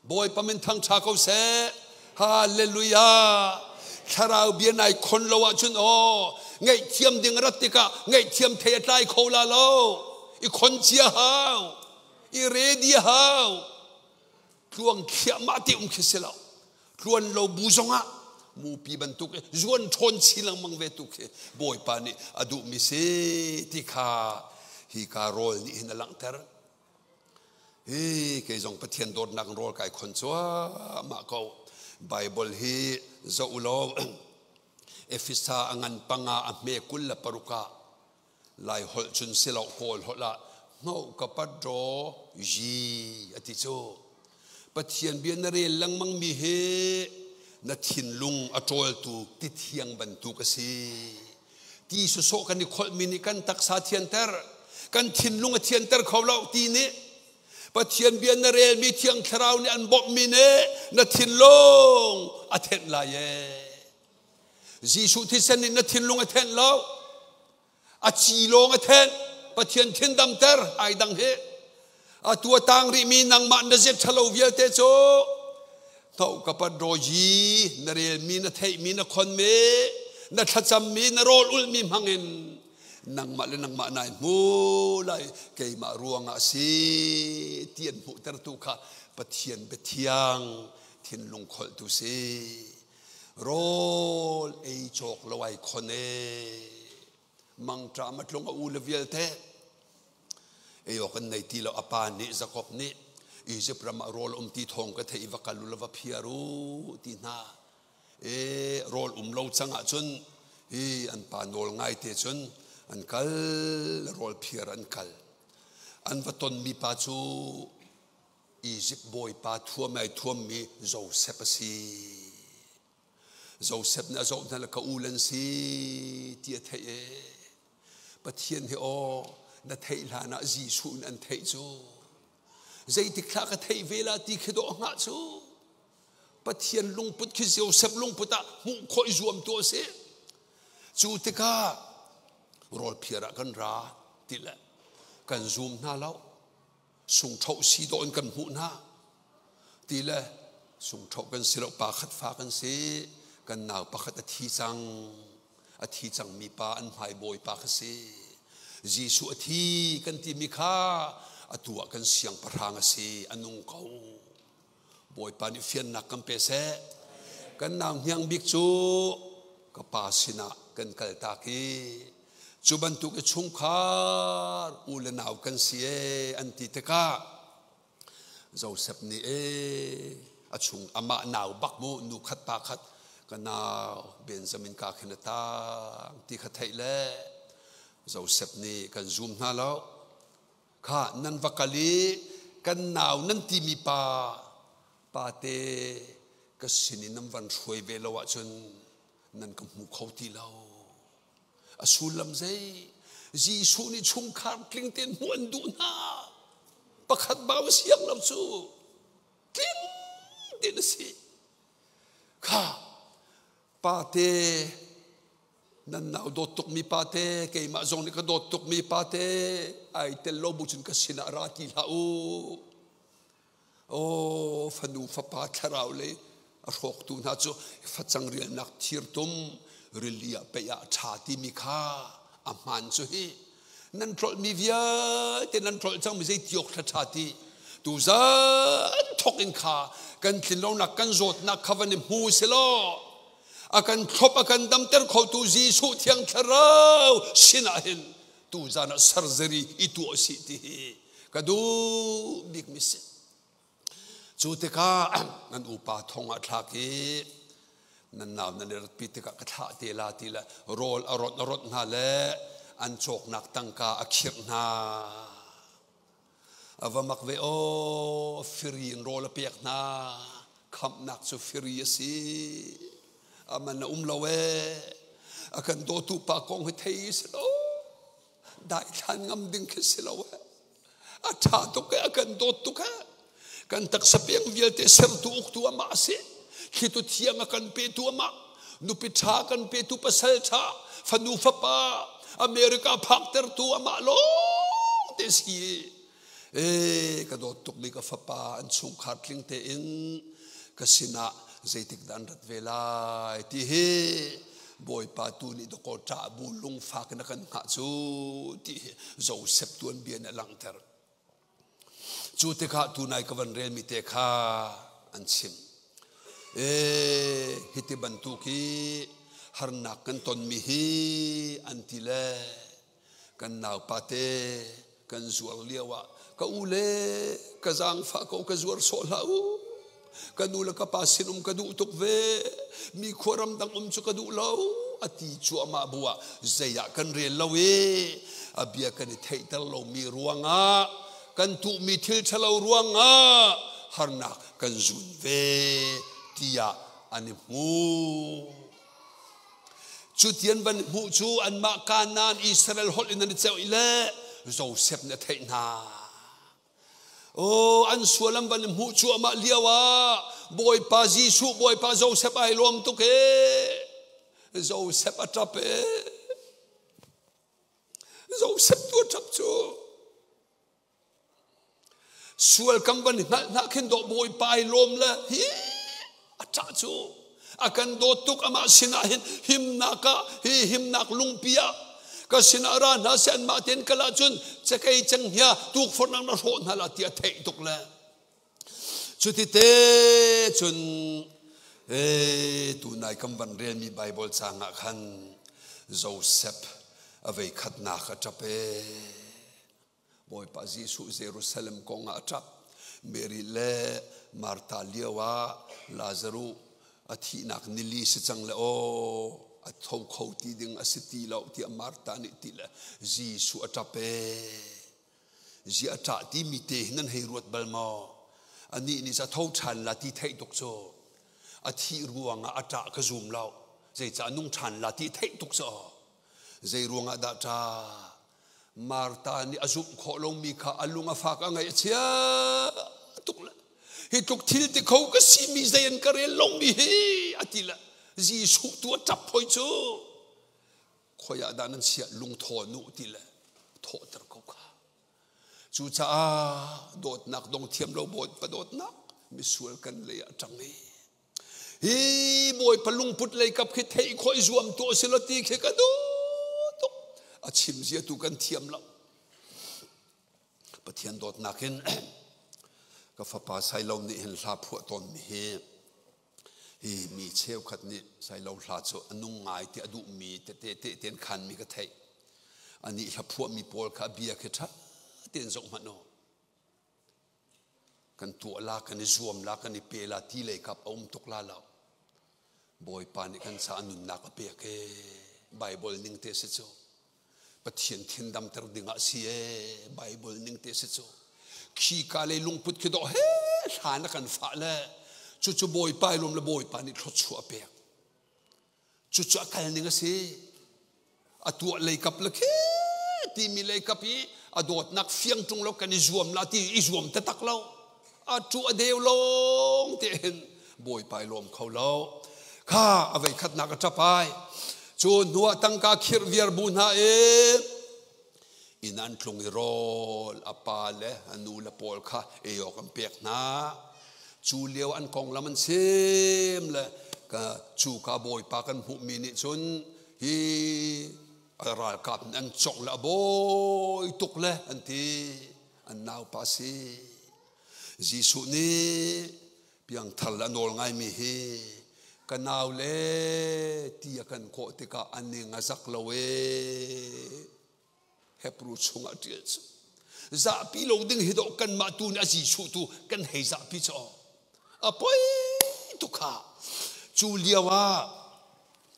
Bawipa min thangṭha ko seh. Hallelujah. Thlarau bia nai khon lo ahcun aw ngaihthiam ding rat tikah ngaihthiam thei a tlai kho la lo. I khon cia hau. I ready hau. Tluang thliahmah ti um khi si lo. Tluan lo bu zongah mupi bantuk zuan ṭhawn chin lengmang ve tu khi Bawipa nih a duhmi si ti kha hi ka rawl nih hin a langhter. Hi kei zong Pathian dawtnak in rawl kai khon cuahmah ko. Bible hi zoh u law Efesa a ngan panga a hme 26 ah Lai holh cun si lo Kawl holh ah hnoh ka pat raw yi a ti cu. Pathian bia na rel lengmang mi hi na thinlung a ṭawltu ti thiang bantuk a si. Ti sawsawh kan i kholhmi nih kan taksa thianter, kan thinlung a thianter kho lo ti nih Pathian bia na relmi Thiang Thlarau nih an bawmhmi nih na thinlung a thenh lai ee. Jesuh thisen nih na thinlung a thenh lo. A ci lawng a thenh. Pathian thin damter ai dang hi. Atu a tang rihmi nangmah na zet ṭhalo vialte cu tho ka pat roji na relmi na theihmi na khonmi na thlacammi na rawl ulhmi hmangin nangmah le nangmah nai hmu lai keimah ruangah si ti an hmuhtertu kha Pathian biathiang thinlung kholhtu si. Rawl ei cawk lo ai khon e. Mangṭam a tlung a u le vialte. Ei awk an nei ti lo a pa nih Jakob nih Izipt ram ah rawl um ti thawng ka theih i va kal u law va phiar u ti hna. E rawl um lo cang ahcun hi an pa nawl ngai te cun an kal rawl phiar an kal. An va tonmi pa cu Izipt bawipa thuam ai thuammi Josef a si. Josef nih a zoh hna le ka u an si ti a theih e. Pathian hi aw na theih hlan ah Jesuh in an theih cu. Zeitik thla ka theih ve la ti khi dawh hngah cu. Pathian lungput khi Josef lungput ah hmuh khawh i zuam tu a si. Cu tikah rawl phiar ah kan ra ti le kan zum hna lo. Sungṭhoh si dawh in kan hmuh hna ti le sungṭhoh kan si lo pa khat fa kan si kan nau pakhat a thi cang a thi cangmi pa an hmai bawipa kha si Jesuh a thi kan timi kha atu ah kan siangpahrang a si a nung ko Bawipa nih fiannak kan pe seh kan nau hniang bik cu ka pa sinah kan kaltak i cu bantuk i chungkhar u le nau kan si e an ti tikah Joseph nih e a chung amah nau bak mu nu khat pa khat ka nau Benjamin ka khin a tang ti kha theih le Joseph nih kan zum hna lo Kha nan va kal i kan nau nan timi pa pate ka sin in nan van hruai ve lo ahcun nan ka hmu kho ti lo. A sullam zei? Jesuh nih chungkhar tling tein hmuh an duh hna. Pakhat bau siang lo cu tling tein a si. Kha pate Nan nau dawt tukmi pate, keimah zong nih ka dawt tukmi pate, ai tel lo bu cun ka sinah ra ti hlah u. Oh, fanu fapa thlarau lei a hrawktu hna cu facang rialnak thirtum rili ah pei ah ṭha timi kha a hmaan cu hi. Nan tlolhmi vialte nan tlolh cangmi zei tiawk thla ṭha ti. Tuzan thok in kha kan tlinlonak kan zawtnak kha van i hmu silaw a kan thlop a kan damter khotu Jesuh Thiang Thlarau sinah hin tuzan ah surgery i tuah si ti hi ka duh bik mi si cu tikah nan upa thong ah thlak i nan nau nan i ratpi tikah ka thlah te la ti le rawl a rawt a rawt hna le an cawknak tangka a khirh hna A va mak ve aw, firi in rawl a pek hna. Khamhnak cu firi a si. A man a um lo ee. A kan dawtu pa kong hi thei si lo. Daithlan ngam ding khi si lo ee. A ṭha tuk ee, a kan dawt tuk ee. Kan taksa peng vialte sertu uktu amah a si. Thlitu thiang a kan petu amah. Nupi ṭha kan petu pasal ṭha. Fanu fapa America phaktertu amah lawng te si. E ka dawt tukmi ka fapa an chungkhar tling tein ka sinah zeitik dah an rat ve lai ti hi Bawipa tu nih dakaw ṭah bu lungfak in a kan hngah cu ti hi Joseph tuanbia nih a langhter. Cu tikah tunai ka van relmi te kha an chim. Ee, hiti bantuk hi harnak kan tonmi hi an ti le kan naupa te kan zuar lio ah ka u le ka zaangfah ko ka zuar sawh hlah u ka nu le ka pa sinum ka duh tuk ve mi khuaram dang um cu ka duh lo a ti cuahmah bu ah zei ah kan rel lo i a bia kan i theihter lomi ruangah kan tuhmi thil ṭhalo ruangah harnak kan zun ve tiah an i hmu. Cutian van hmuh cu anmah Kanaan Israel holh in an i ceuh i le Josef nih a theih hna. Oh, an sual an van hmuh cuahmah lio ah Bawipa Jesuh, Bawipa Joseph ai lawm tuk ee. Joseph a ṭap ee. Joseph tu a ṭap cu. Sual kam van hngalh hna khin dawh Bawipa ai lawm le hi a ṭah cu. A kan dawt tuk amah sinah hin himnak ah hi himnak lungpi ah ka sinah ra hna seh anmah tein kal ahcun cakei cenghngia tukforhnak na hrawh hna la ti a theih tuk le cuti te cun E tunai kan van relmi Bible caang ah khan Joseph a vei khatnak a ṭap e. Bawipa Jesuh Jerusalem kong ah a ṭap. Mary le Martha lio ah Lazaruh a thihnak nili si cang le aw a tho kho ti ding a si ti lo tiah Martha nih ti le Jesuh a ṭap e. Zi a ṭah timi te hi nan hei ruat bal maw? Anih nih ca tho ṭhan la ti theih tuk cu. A thih ruangah a ṭah ka zum lo. Zeicah nung ṭhan la ti theih tuk cu. Zei ruangah dah ṭah? Martha nih a zumh khawh lomi kha a lung a fak a ngaih a chia tuk le hi tluk thil ti kho ka simi zei an ka rel lomi hi a ti le Jesuh tu a ṭap hoi cu khoi ah dah nan chiah lungthaw nu ti le thawhter ko kha. Cucaah dawtnak dong thiam lo Bawipa dawtnak misual kan lei ah ṭang i hi Bawipa lungput lei kap khi theih khawh i zuam tuah si lo ti khi ka duh tuk. A chim zia tu kan thiam lo. Pathian dawtnak in ka fapa Sailo nih hin hla phuah tawn mi hi hi mi cheukhat nih Sailo hla cu a nung ngai ti a duhmi tete te ten khanmi ka theih. Anih hla phuahmi pawl kha a bia khi ṭha tein zoh hmanh u. Kan tuah la, kan i zuam la, kan i pe la ti lei kap a um tuk la lo. Bawipa nih kan ca nunnak a pek e. Bible ning te si cu. Pathian thin damter ding ah si e. Bible ning te si cu. Khi ka lei lungput khi dawh he hla na kan fah le cucu Bawipa i lawm le Bawipa nih thluachuah a pek. Cucu a kal ning a si. A tuah lei kap le khi timi lei kap i a dawtnak fiang ṭung lo kan i zuam la ti i zuam taktak lo. A tu a deu lawng te hin Bawipa i lawm kho lo. Kha a vei khatnak a ṭap ai. Cu hnu ah tangka khirh viar bu hna i inn an tlung i rawl a pa le a nu le pawl kha ei awk an pek hna. Cu lio an konglam an chim le ka cu ka bawipa kan hmuhmi nih cun hi ralkap nih an congh le a bawi tuk le an ti an naupa si. Jesuh nih piangthar le a nawl ngaimi hi ka nau le ti a kan kawh tikah a ning a zak lo ee Hebrew chungah ṭial cu zahpi lo ding hi dawh kanmah tu nih a Jesuh tu kan hei zahpi cu a poi tuk kha cu lio ah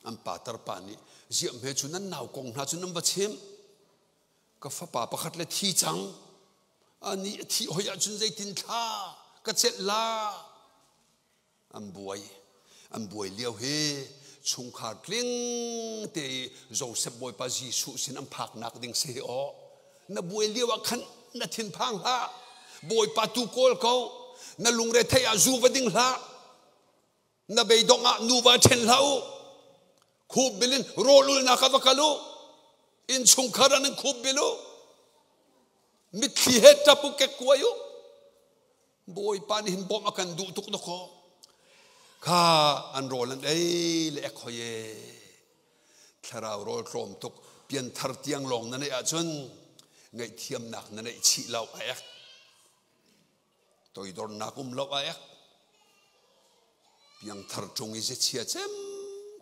an patar pa nih ziah hme cu nan nau kong hna cu nan va chim ka fapa pakhat le thi cang ani a thih hoi ahcun zeitin thla ka celh la an buai an buai lio hi chungkhar tling te i Joseph Bawipa Jesuh sin an phaknak ding si aw na buai lio ah khan na thinphang hlah Bawipa tu kawl ko na lungre theih ah zu va ding hlah na beidongh ah nuva ṭhen hlah u khup bil in rawl ulnak ah va kal u innchungkhar ah nan khup bil u mitthli he ṭap u kekkuai u Bawipa nih hin bawmh a kan duh tuk dakaw kha an rawl an ei le ek hoi e thlarau rawl tlawm tuk pianthar tiang lawng na neih ahcun ngaihthiamnak na neih chih lo a ek Toidornak um lo a ek. Piangthar ṭung i ziachia cem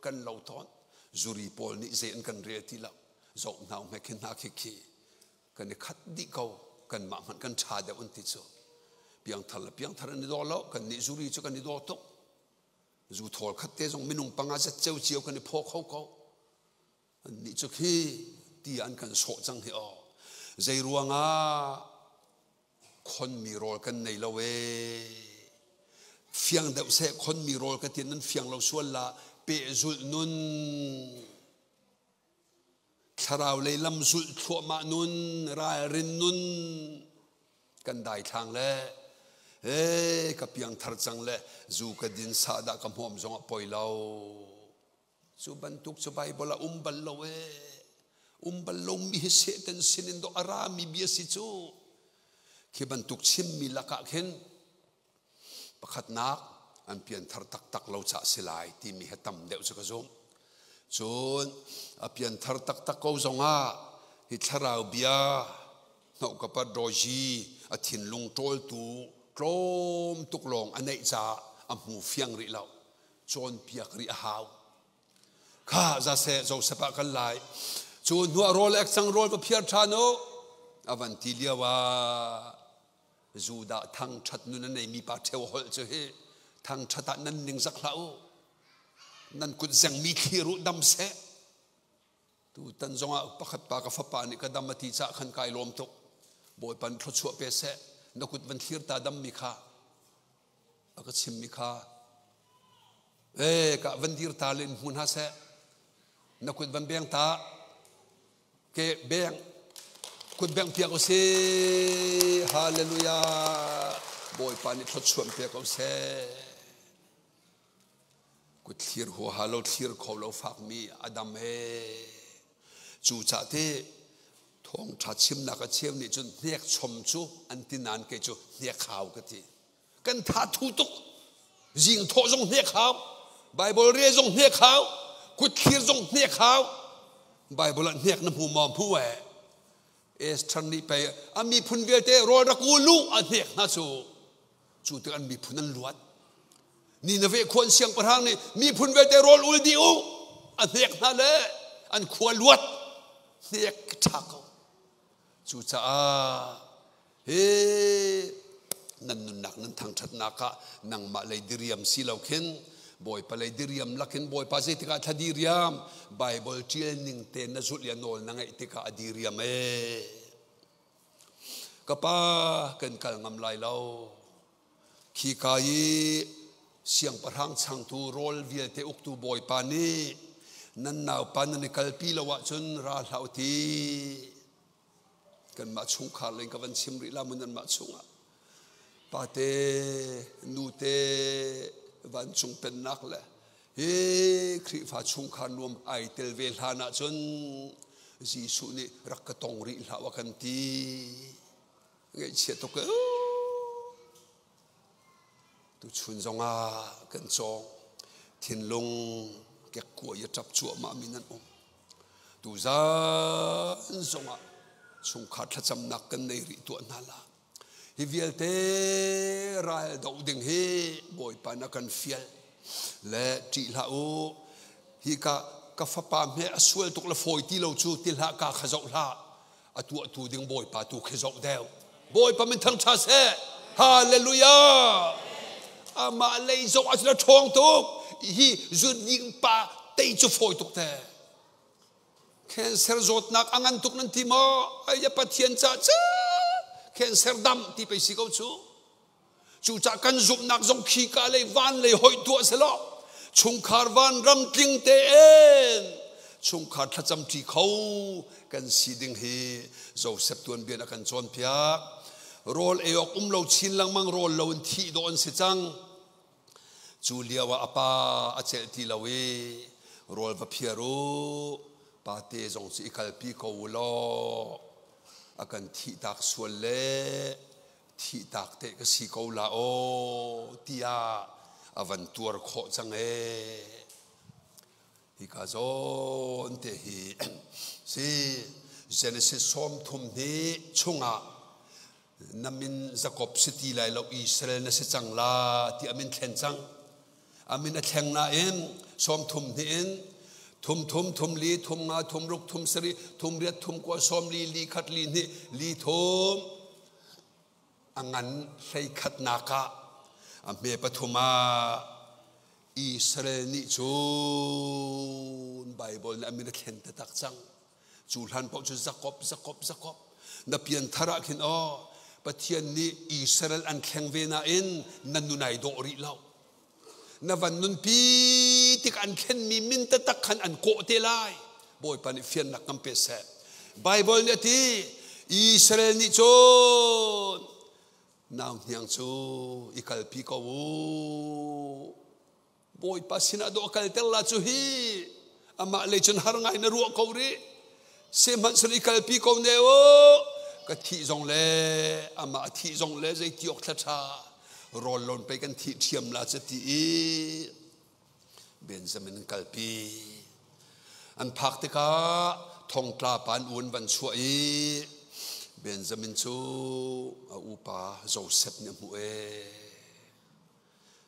kan lo tawn. Zuri pawl nih zei an kan rel ti lo. Zoh hna hme khi hna khi khi kan i khat dih ko. Kanmah hmanh kan ṭha deuh an ti cu. Piangthar le piangthar an i daw lo. Kan nih zuri cu kan i daw tuk. Zu thawl khat te zong minung panga zat ceu cio kan i phaw kho ko. Annih cu khi ti an kan sawh cang hi aw. Zei ruangah Khonmi rawl kan nei lo ee. Fiang deuh seh khonmi rawl ka ti nan fiang lo sual la pehzulh nun thlarau lei lam zulh thluahmah nun ralrin nun kan daithlang le ee ka piangthar cang le zu ka din sa dah ka hmawm zong ah poi lo Cu bantuk cu Baibal ah um bal lo ee. Um bal lomi hi Satan sinin dawh a rami bia si cu. Khi bantuk chimmi lakah khin pakhatnak an pianthar taktak lo cah si lai timi he tam deuh cu ka zumh. Cun a pianthar taktak ko zongah hi thlarau bia hnawhkapat rawzi a thinlung ṭawltu tlawm tuk lawng a neih caah a hmu fiang rih lo. Cawnpiak rih a hau. Kha za seh Joseph ah kan lai. Cu hnuah rawl ek cang rawl va phiar ṭhan u. A van ti lio ah Judah thangṭhat nun a neimi pa ṭheo holh cu hi thangṭhat ah nan ning zak hlah u. Nan kut zengmi thlir u dam seh. Tutan zongah pakhat pa ka fapa nih ka dam a ti caah khan kai lawm tuk. Bawipa nih thluachuah pe seh. Na kut van thlir ta dammi kha a ka chimmi kha e ka van dir ta len hmu hna seh. Na kut van beng ta ke beng kut beng piak u si. Hallelujah. Bawipa nih thluachuah pe ko seh. Kut thlir huaha lo thlir kho lo fakmi a dam he cu cah te thawngṭha chimnak a cheu nih cun hnek chom cu an ti nain kei cu hnek hau ka ti. Kan tha thu tuk. Zing thawh zong hnek hau, Bible re zong hnek hau, kut thlir zong hnek hau. Bible ah hnek na hmu maw? Hmu eh. Esther nih pei a miphun vialte rawl rak u lu a hnek hna cu. Cu tik an miphun an luat. Nineveh khua an siangpahrang nih miphun vialte rawl ul dih u a hnek hna le an khua luat hnek ṭha ko. Cucaah hi nan nunnak nan thangṭhatnak ah nangmah lei diriam si lo khin Bawipa lei diriam lakin Bawipa zeitikah thla diriam Bible ṭial ning te na zulh i a nawl na ngaih tikah a diriam ee. Ka pa kan kal ngam lai lo. Khika i siangpahrang changtu rawl vialte uktu bawipa nih nan naupa nan i kalpi lo ahcun ra hlah u ti. Kanmah chungkhar lei ka van chim rih la mu nanmah chungah. Pate, nute, vancung pennak le hi Khrihfa chungkhar nuam ai tel ve hlan ahcun Jesuh nih rak ka tong rih hlah a kan ti. Ngaihchia tuk e. Tuchun zongah kan cawng. Thinlung kekkua i a ṭap cuahmah mi nan um. Tuzan zongah chungkhar thlacamnak kan nei rih tuah hna la. Hi vialte ral doh ding hi Bawipa na kan fial le ṭih hlah u. Hi ka ka fapa hme a sual tuk le fawi ti lo cu ti hlah ka kha zoh hlah. A tuahtu ding Bawipa tu khi zoh deuh. Bawipa min thangṭha seh. Hallelujah. Amah lei zoh ahcun a ṭhawng tuk. Hi zun pa tei cu fawi tuk te. Cancer zawtnak a ngan tuk nan ti maw? Ai Pathian ca ca cancer dam ti pei si ko cu. Cucah kan zumhnak zong khika lei van lei hoih tuah selaw chungkhar van ram tling tein chungkhar thlacam ṭi kho kan si ding hi Joseph tuanbia a kan cawnpiak. Rawl ei awk um lo chin lengmang rawl lo in thih dawh an si cang. Cu lio ah a pa a celh ti lo i rawl va phiar u pate zong cu i kalpi ko u law a kan thihtak sual le thihtak te ka si ko la aw tiah a van tuar khawh cang ee. Hika zawn te hi si Genesis 30 ni chungah na min Jacob si ti lai lo Israel na si cang la ti a min thlen cang. A min a thleng nain 30 ni in thum thum thum li thum nga thum ruk thum sarih thum riat thum kua sawm li li khat li hnih li thum a ngan hlei khatnak ah a hme pathum ah Israel nih cun Baibal nih a min a thlen taktak cang. Cu hlan paoh cu Jakob, Jakob, Jakob. Na pianthar ah khin aw Pathian nih Israel an thleng ve nain na nun ai dawh rih lo. Na van nunpi tik an thlenmi min taktak khan an kawh te lai. Bawipa nih fiannak kan pe seh. Baibal nih a ti Israel nih cun nau hniang cu i kalpi ko u. Bawipa sinah dawh kalter la cu hi amah lei cun har ngai na ruah ko rih. Sihmanhsehlaw i kalpi ko ne u. Ka thih zong le amah a thih zong le zei ti awk thla ṭha rawl lon pei kan thih ṭhiam la cu ti i Benjamin an kalpi. An phak tikah thongtla pa an un van chuah i Benjamin cu a upa Joseph nih a hmuh ee.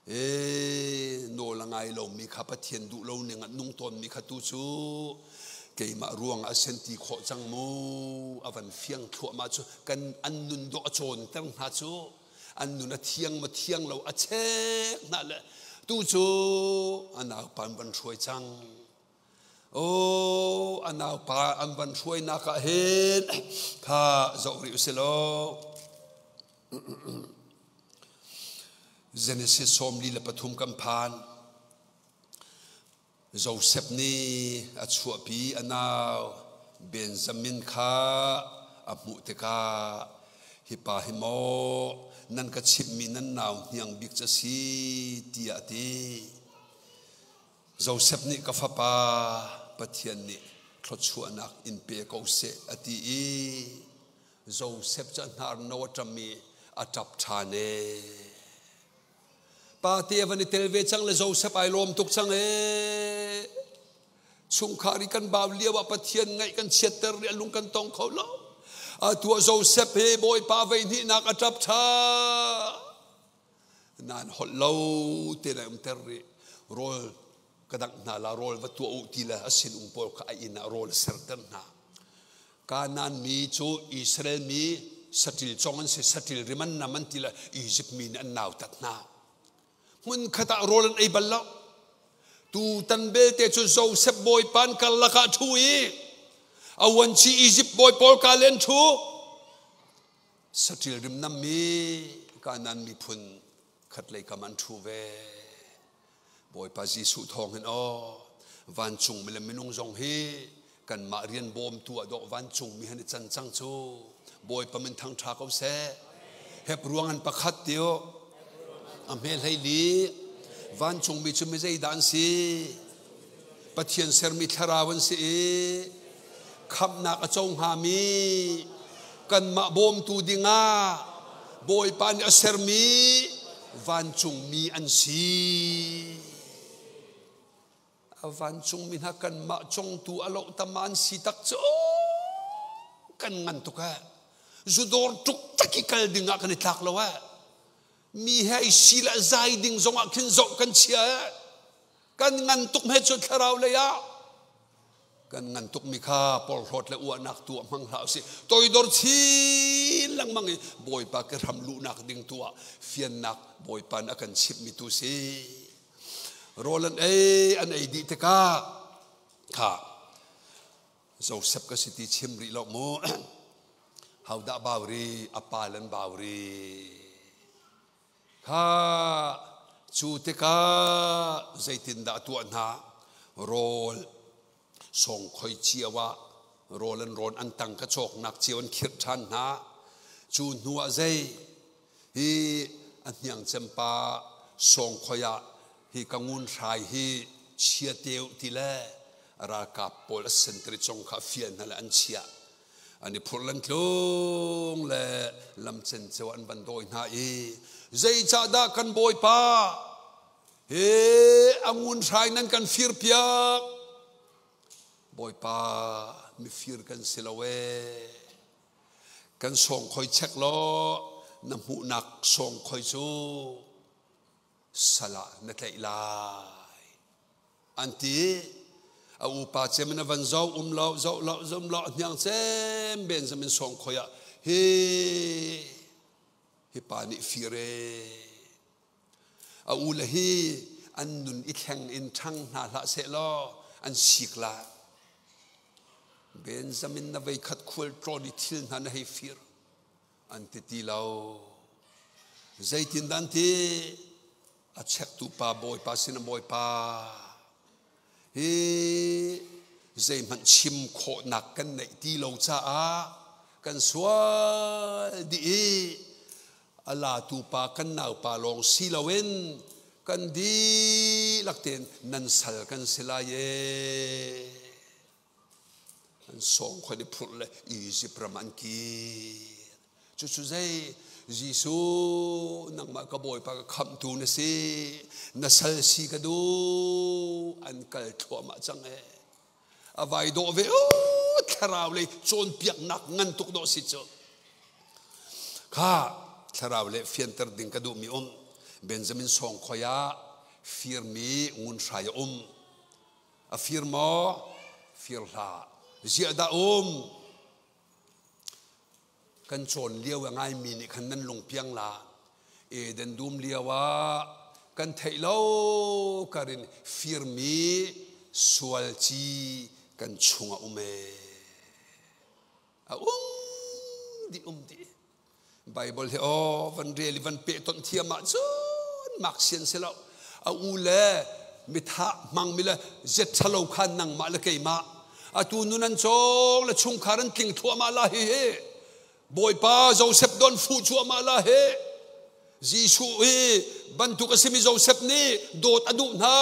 E nawl a ngai lomi kha Pathian duh lo ning ah nung tawnmi kha tu cu keimah ruang ah sen ti khawh cang mu a van fiang thluahmah cu kan an nun dawh a cawnter hna cu an nun a thiang ma thiang lo a chek hna le tu cu a naupa an van hruai cang o a naupa an van hruainak ah hin kha zoh rih usih law Genesis 43 kan phan. Joseph nih a chuahpi a nau Benjamin kha a hmuh tikah hi pa hi maw nan ka chimhmi nan nau hniang bik cu a si tiah a ti. Joseph nih ka fapa Pathian nih thluachuahnak in pe ko seh a ti i Joseph cu a hnar no a ṭam i a ṭap ṭhan ee. Pa te a van i tel ve cang le Joseph ai lawm tuk cang ee. Chungkhar i kan bau lio ah Pathian ngaih kan chiatter i a lung kan tong kho lo. Atu ah Joseph he Bawipa vei hnihnak a ṭap ṭha. Nan holh lo te le umter rih. Rawl ka dangh hna la rawl va tuah u ti le a sinum pawl kha a inn ah rawl a serter hna. Kanaan mi cu Israel mi saṭil cong an si, saṭil rim an nam an ti le Izipt mi nih an nautat hna. Hmunkhat ah rawl an ei bal lo. Tutan belte cu Joseph bawipa an karlak ah ṭhu i a vuanci Izipt bawi pawl ka len ṭhu. Saṭil rim nammi Kanaan miphun khatlei kam an ṭhu ve. Bawipa Jesuh thawng hin aw vancung mi le minung zong hi kanmah rian bawmtu ah dawh vancung mi han i can cang cu Bawipa min thang ṭha ko seh. Hep ruang an pakhat tio a hme hlei li vancung mi cu mi zeidah an si Pathian sermi thlarau an si i khamhnak a co hngami kanmah bawmtu dingah Bawipa nih a sermi vancungmi an si. A vancungmi hna kanmah congtu a loh tam an si tak cu kan ngan tuk eh. Zudawr tuk tak i kal ding ah kan i tlak lo eh. Mi he i si le zai ding zongah khin zoh kan chia eh. Kan ngan tuk he cu thlarau lei ah kan ngan tukmi kha porhlawt le uahnak tu ah hmang hlah usih toidor chin lengmang i Bawipa ke hram luhnak ding tu ah fiannak Bawipa nih a kan chimhmi tu si rawl an ei an ei dih tikah kha Joseph ka si ti chim rih lo mu hodah bau ri a pa lan bau ri Kha cu tikah zeitindah a tuah hna? Rawl sawngkhoi cio ah rawl an rawn an tangka cawknak cio an khirh ṭhan hna. Cu hnu ah zei hi a hniang cempa sawngkhoi ah hi ka ngun hrai hi chia teu ti le ralkap pawl a sentari cong kha a fial hna le an chiah. An i phurh lan tlung le lam cenceo an van dawi hna i zeicahdah kan bawipa he a ngun hrai nan kan fir piak bawipa mifir kan si lo ee kan sawngkhoi chek law na hmuhnak sawngkhoi cu sal ah na tlaih lai an ti a upa cem in a van zoh um lo zoh lo zum lo hniang cem Benjamin sawng khoi ah hi hi pa nih fir e a u le hi an nun i thleng in ṭhang hna hlah seh law an sik la Benjamin na vei khat khual tlawn i thil hna na hei fir an ti ti lo zeitin dan ti a chektu pa bawipa sin a bawipa hi zeihmanh chim khawhnak kan neih ti lo caah kan sual dih i a latu pa kan naupa lawng si loin kan dihlak tein nan sal kan si lai ee an sawng khon i phurh le Izipt ram an kir cucu zei Jesuh nangmah ka Bawipa ka khamhtu na si na sal si ka duh an kal thluahmah cang ee a vai dawh ve o thlarau lei cawnpiaknak ngan tuk dawh si cu kha thlarau le fianter ding ka duhmi um. Benjamin sawng khoi ah firmi ngun hrai a um. A fir maw? Fir hlah. Ziah dah um? Kan cawn lio a ngaimi nih khan nan lung piang la. Eden dum lio ah kan theih lo karin firmi sual ci kan chungah um ee. A um dih um dih. Bible hi aw van rel i van pehtonh thiam ahcun mak sian si lo. A u le mitha hmangmi le zet ṭhalo khan nangmah le keimah atu nun an cawng le chungkhar an tling thluahmah la hi hi Bawipa Joseph don fuh cuahmah la hi Jesuh hi bantuk a simi Joseph nih dawt a duh hna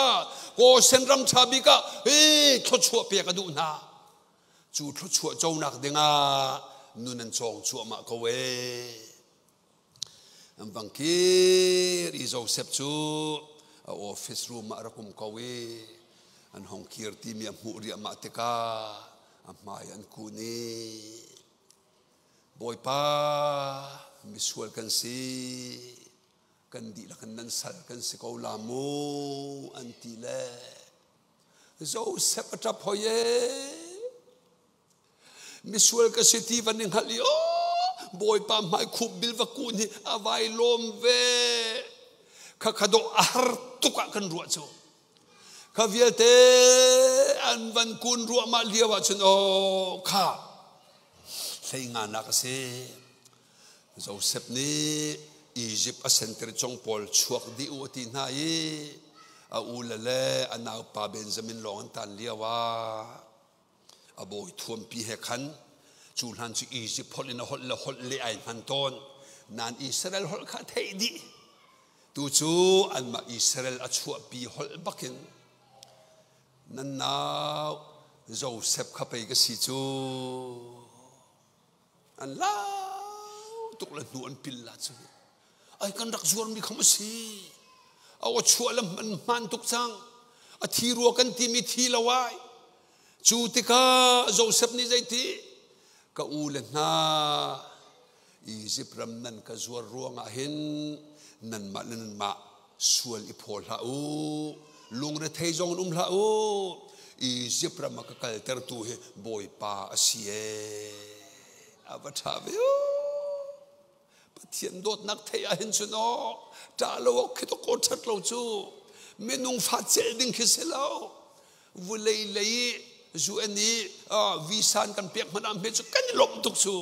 Gosen ram ṭha bik ah hi thluachuah pek a duh hna Cu thluachuah conak dingah nun an cawng cuahmah ko ee. An vang kir i Joseph cu a office room ah rak um ko i an hong kir timi a hmuh riahmah tikah a hmai an kun i Bawipa misual kan si kan dihlak in nan sal kan si ko la mu an ti le Joseph a ṭap hoi ee. Misual ka si ti van i hngalh i aw Bawipa hmai khup bil va kun hi a vai lawm ve. Kha kha dawh a har tuk ah kan ruah cu. Kha vialte an van kun ruahmah lio ah cun aw kha hlei nga nak a si. Joseph nih Izipt a sentari cong pawl chuak dih u a ti hna i a ule le a naupa Benjamin lawng an tan lio ah a bawi thuampi he khan cu hlan cu Izipt holh in a holh le holh le ai hman tawn nain Israel holh kha a theih dih tu cu anmah Israel a chuahpi holh bakin nan nau Joseph kha pei ka si cu An lau tuk le hnu an pil la cu. Ai kan rak zuarmi kham a si. A aw chuah le man hman tuk cang. A thi rua kan timi thi lo ai. Cu tikah Joseph nih zeiti ka u le hna Izipt ram nan ka zuar ruangah hin nanmah le nanmah sual i phaw hlah u lungrethei zong in um hlah u Izipt ram a ka kaltertu hi Bawipa a si ee a va ṭha ve u Pathian dawtnak theih ah hin cun aw ṭah lo awk khi to ko ṭhat lo cu minung fa celh ding khi si lo vulei lei UN i visa an kan pek hmanh ah hme cu kan i lawmh tuk cu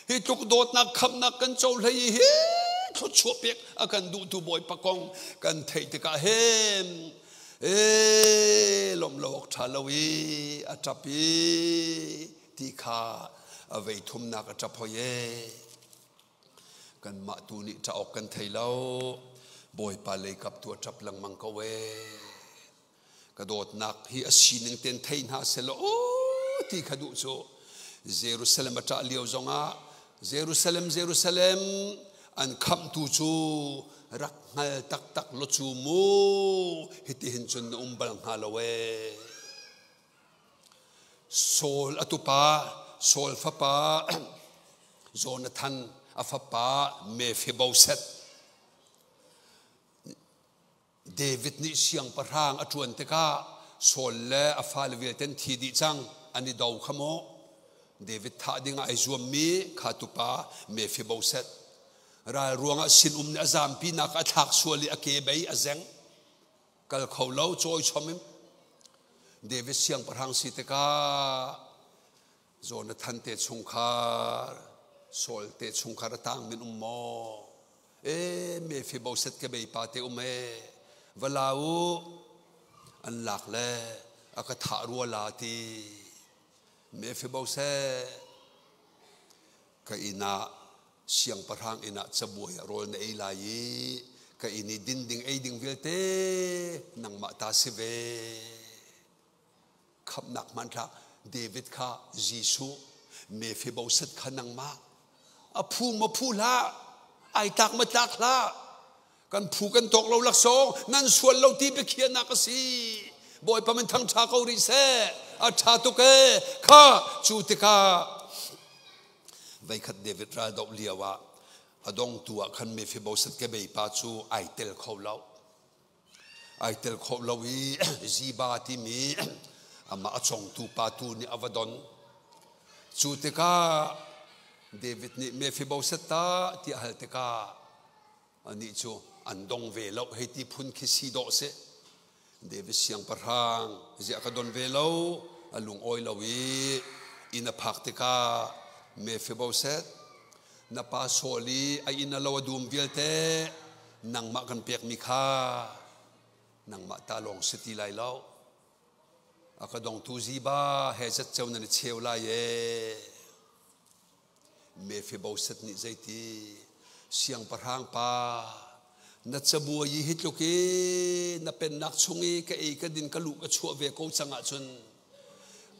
Hi tluk dawtnak khamnak kan cohlei i hi thluachuah pek a kan duhtu Bawipa kong kan theih tikah hin ee lawmh lo awk ṭha lo i a ṭap i ti kha a vei thumnak a ṭap hoi ee. Kanmah tu nih ṭah awk kan thei lo. Bawipa leikap tu a ṭap lengmang ko ee. Ka dawtnak hi a sining ten thei hna selaw aw ti kha duh cu Jerusalem a ṭah lio zongah Jerusalem Jerusalem an khamhtu cu rak hngal taktak law cu mu hitihin cun na um bal hnga lo ee. Saul a tupa Saul fapa Jonathan a fapa Mephibosheth David nih siangpahrang a ṭuan tikah Saul le a fale vialte an thi dih cang an i do kha maw David thah dingah ai zuammi kha tupa Mephibosheth ral ruangah sinum nih a zampinak a thlak sual i a ke bei a zeng kal kho lo cawi chom in David siangpahrang si tikah Jonathan te chungkhar Saul te chungkhar a tang min um maw E Mephibosheth ke bei pa te um e va la u an lak le a ka thah rua la ti Mephibosheth ka inn ah siangpahrang inn ah cabuai ah rawl na ei lai i ka inn i din ding ei ding vialte nangmah ta si ve Khamhnak hmanthlak David kha Jesuh Mephibosheth kha nangmah a phu ma phu hlah ai tlak ma tlak hlah kan phu kan tawk lo laksawng nan sual lo ti biakhiahnak a si Bawipa min thang ṭha ko rih seh a ṭha tuk ee kha cu tikah veikhat David ral doh lio ah A dongtu ah khan Mephibosheth kebei pa cu ai tel kho lo. Ai tel kho lo i Ziba timi amah a congtu pa tu nih a va don. Cu tikah David nih Mephibosheth ta tiah hal tikah anih cu an dong ve lo hei ti phun khi si dawh seh. David siangpahrang ziah ka don ve lo a lung awi lo i inn a phak tikah Mephibosheth na pa Saul i a inn a lo a dum vialte nangmah kan pekmi kha nangmah ta lawng si ti lai lo a ka dongtu Ziba he zatceo nan i cheu lai ee Mephibosheth nih zeiti siangpahrang pa na cabuai i hi tluk i na pennak chung i ka ei ka din ka luh ka chuah ve ko cang ahcun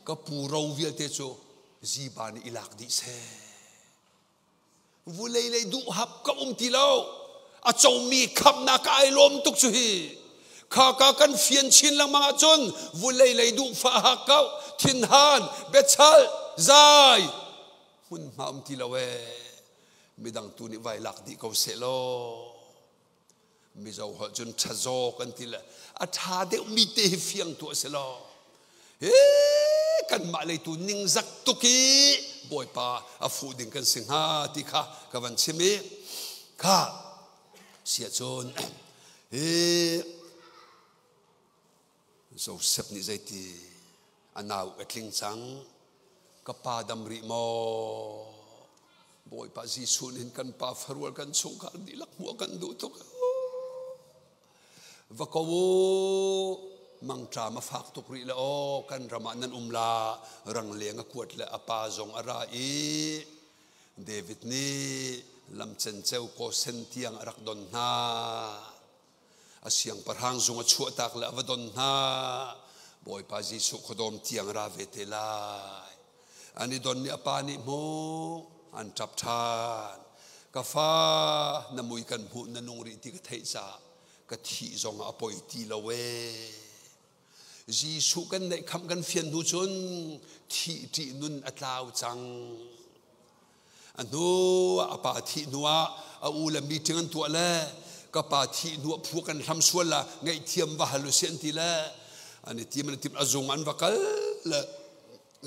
ka pu ro vialte cu Ziba nih i lak dih seh vulei lei duh hap ka um ti lo a comi khamnak ka ai lawm tuk cu hi kha ka kan fian chin lengmang ahcun vulei lei duh fa hak kau thinhan biachal zai hmunhma um ti lo ee midang tu nih vai lak dih ko seh law mizo holh cun ṭhazaw kan ti le a ṭha deuh mi te hi fiang tu a si lo he kanmah lei tu ningzak tuk i bawipa a fuh ding kan si hnga ti kha ka van chim i kha sia cun hi Joseph nih zeiti a nau a tling cang ka pa dam rih maw Bawipa Jesuh nih kan pa farual kan chungkhar dihlak hmuh kan duh tuk va ko u mangṭam a fak tuk rih le aw kan ram ah nan um la rangleng a kuat le a pa zong a ra i David nih lam cenceu ko sen tiang a rak don hna a siangpahrang zung a chuahtak le a va don hna Bawipa Jesuh khuadawm tiang ra ve te lai an i don nih a pa nih hmu an ṭap ṭhan ka fa na mui kan hmuh na nung rih ti ka theih caah ka thih zong ah a poi ti lo ee Jesuh kan neih khamh kan fian hnu cun thih ṭih nun a tlau cang A hnu a pa thih hnu ah a u le meeting an tuah le ka pa thih hnu ah phu kan hlam sual la ngaihthiam va hal usih an ti le an i tim an i tim a zung an va kal le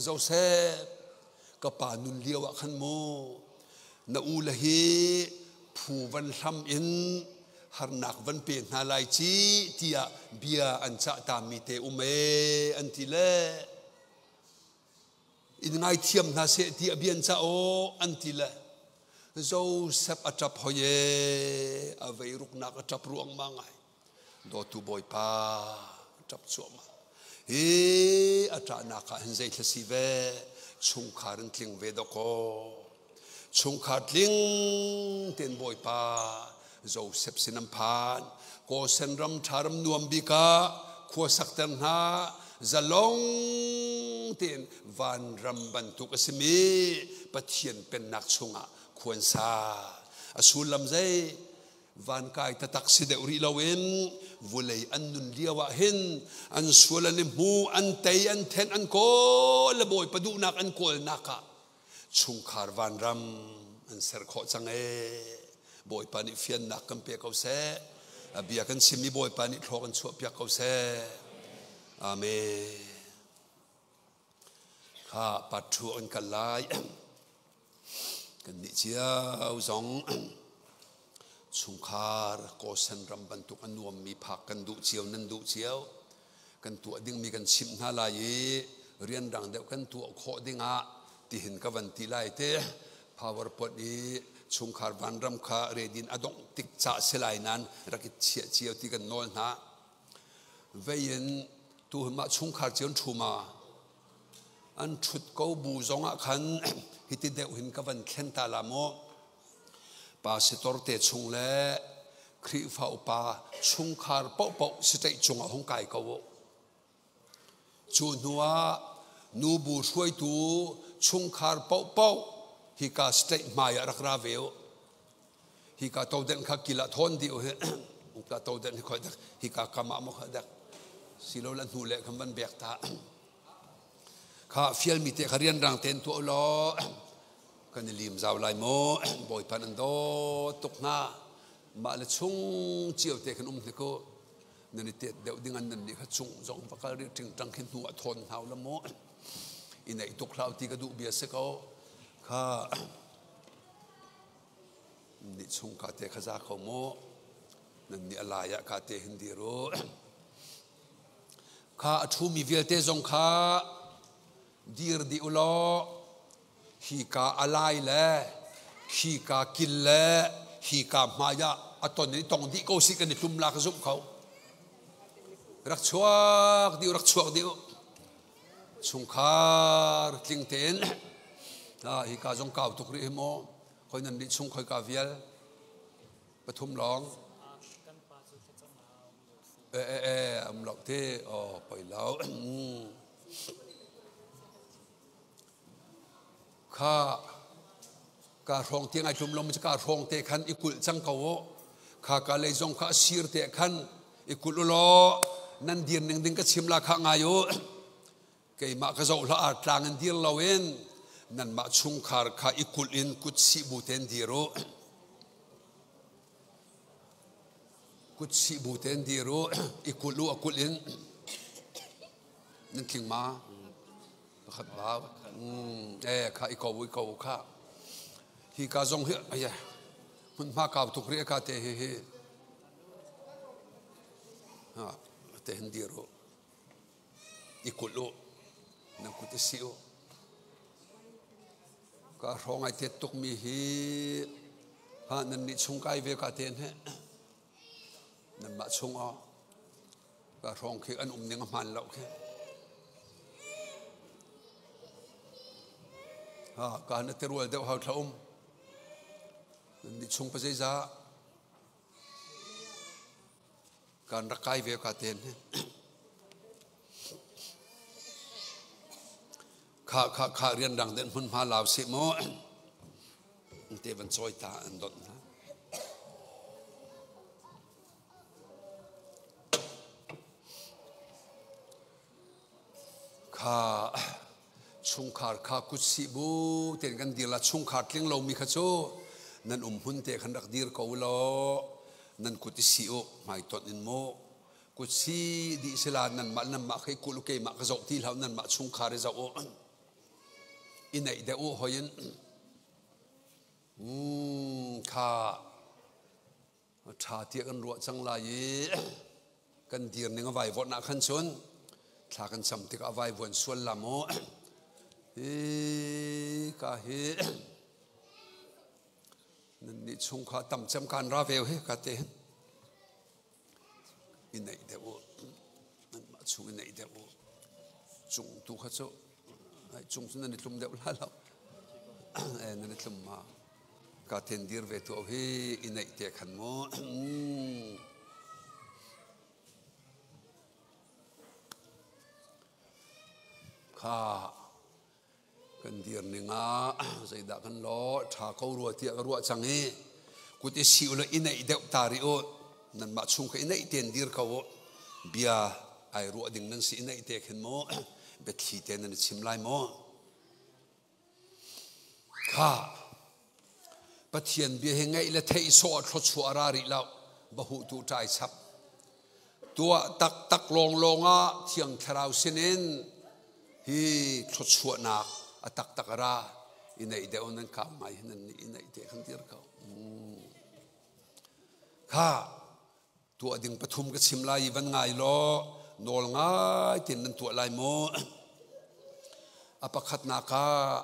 Joseph ka pa nun lio ah khan mu na u le hi phu van hlam in harnak van pe hna lai ci tiah bia an cah ta mi te um e an ti le In ngaithiam hna seh ti a bian ca aw an ti le Joseph a ṭap hoi e a vei ruknak a ṭap ruang ma ngai dawtu bawipa a ṭap cuahmah hi a ṭahnak ah hin zei thla si ve chungkhar in tling ve dawkaw chungkhar tling ten bawipa Joseph sin an phan Gosen ram ṭha ram nuam bik ah khua sakter hna zalong tein vanram bantuk a simi Pathian pennak chungah khuan sa a sullam zei vankai tatak si deuh rih loin vulei an nun lio ah hin an sual an i hmu an tei an then an kawl le bawipa duhnak an kawlnak ah chungkhar vanram an ser khawh cang ee bawipa nih fiannak kan pe ko seh a bia kan chimmi bawipa nih thlawk an chuah piak ko seh amen kha pathu an kal lai kan nih cio zong chungkhar kawsen ram bantuk a nuammi phak kan duh cio nan duh cio kan tuah dingmi kan chimh hna lai i rianrang deuh kan tuah khawh dingah tihin ka van ti lai te powerpoint i chungkhar vanram kha redin a dongh tik ca si lai nan rak i chiah cio ti kan nawl hna vei in tu mah chungkhar cio an thu ma an thut ko bu zong ah khan hiti deuh hin ka van thlen ta la maw Pastor te chung le Khrihfa upa chungkhar paohpaoh state cungah hung kai ko u. Cu hnuah nubu hruaitu chungkhar paohpaoh hika state hmai ah rak ra ve u. Hika toden kha kil ah thawn dih u hi. Ka toden hi khoi dak hika kam ah maw kha dak silo la hnu le kham van bek ta. Kha fialmi te kha rianrang ten tuah law. Kan i lim zau lai maw? Bawipa nan dawt tuk hna. Mah le chung cio te kan um hnik u. Nan i tet deuh ding an nan nih kha chung zong va kal rih ṭingṭang khin hnu ah thawn hna u la maw? I neih tuk hlah u ti ka duh bia si ko. Kha nih chung ka te kha za ko mu. Nan nih a lai ah ka te hin dir u. Kha a ṭhumi vialte zong kha dir dih u law hika a lai le hika kil le hika hmai ah a ton i tong dih ko si kan i tlum la ka zumh ko. Rak chuak dih u, rak chuak dih u. Chungkhar tling tein hika zong kau tuk rih hi maw khoi nan nih chung khoi ka vial pathum lawng e e e am lo te o poi lo kha ka hrawng te ngai tlum lom ka hrawng te khan i kulh cang ko u kha ka lei zong kha sir te khan i kulh u law nan dir ning ding ka chim la kha ngai u keimah ka zoh hlah ar tlang in dir loin nanmah chungkhar kha i kulh in kut sih bu tein dir u kut sih bu tein dir u i kulh u a kulh in nan tling ma pakhat bau e kha i ko i ko kha hi ka zong hi aya hmunhma kau tuk ri ka te hi hi ha te hin dir u i kulh u nan kut i si u ka hrawng ai tet tuk mi hi ha nan nih chung kai ve ka ten he nan mah chung ah ka hrawng khi an um ning a hmaan lo khi ha ka na terual deuh hau thla um nan nih chung pa zeizah Kan rak kai ve ka ten hi. Kha kha kha rian dang den hmun hma lau si mu. Te van choi ta an dot na. Kha chungkhar kha kut si bu ten kan dir la chungkhar tling lo mi kha cu nan um hmun te khan rak dir ko law nan kut i si u hmai ton in mu kut si dih sila nan mah nan mah khei kul ke mah ka zoh ti hlau nan mah chungkhar i zoh u i neih deuh u hoin kha ṭha tiah kan ruah cang lai i kan dir ning a vaivuanh ah khan cun thla kan cam tikah a vaivuan sual la mu hi ka hi nan nih chung kha tam cem kan ra veu hi ka te i neih deuh u nan mah chung i neih deuh u cung tu kha cu cung cu nan i tlum deuh la lo nan i tlum ma Ka ten dir ve tu hi i neih te khan mu. Kha kan dir ning ah zeidah kan lo tha ko rua tiah ka ruah cang i kut i si ula i neih deuh ta ri u nanmah chung kha i neih ten dir ko u bia ai ruah ding nan si i neih te khin mu biathli te nan i chim lai mu Kha Pathian bia hi ngaih le theih sawh ah thluachuah a ra rih lo. Bahuh tu ṭai chap. Tuah taktak lawnglawng ah Thiang Thlarau sinin hi thluachuahnak a taktak a ra. I neih deuh nan kau ngai hi nan nih i neih te khan dir ko. Kha tuah ding pathum ka chim lai i van ngai law nawl ngai tein nan tuah lai mu. A pakhatnak ah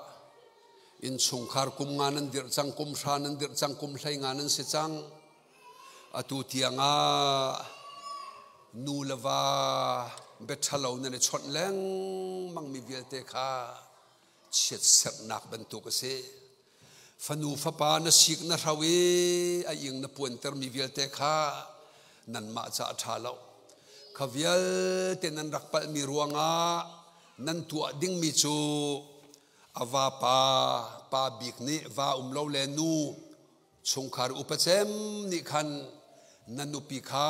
innchungkhar kum nga nan dirh cang, kum hra nan dirh cang, kum hlei nga nan si cang. Atu tiang ah nu le va biaṭhalo nan i chawnh lengmang mi vialte kha chiatserhnak bantuk a si. Fanu fapa na sik na hro i a ing na puantermi vialte kha nanmah ca a ṭha lo. Kha vialte nan rak palhmi ruangah nan tuah dingmi cu a vapa pa bik nih va um lo le nu chungkhar upa cem nih khan na nupi kha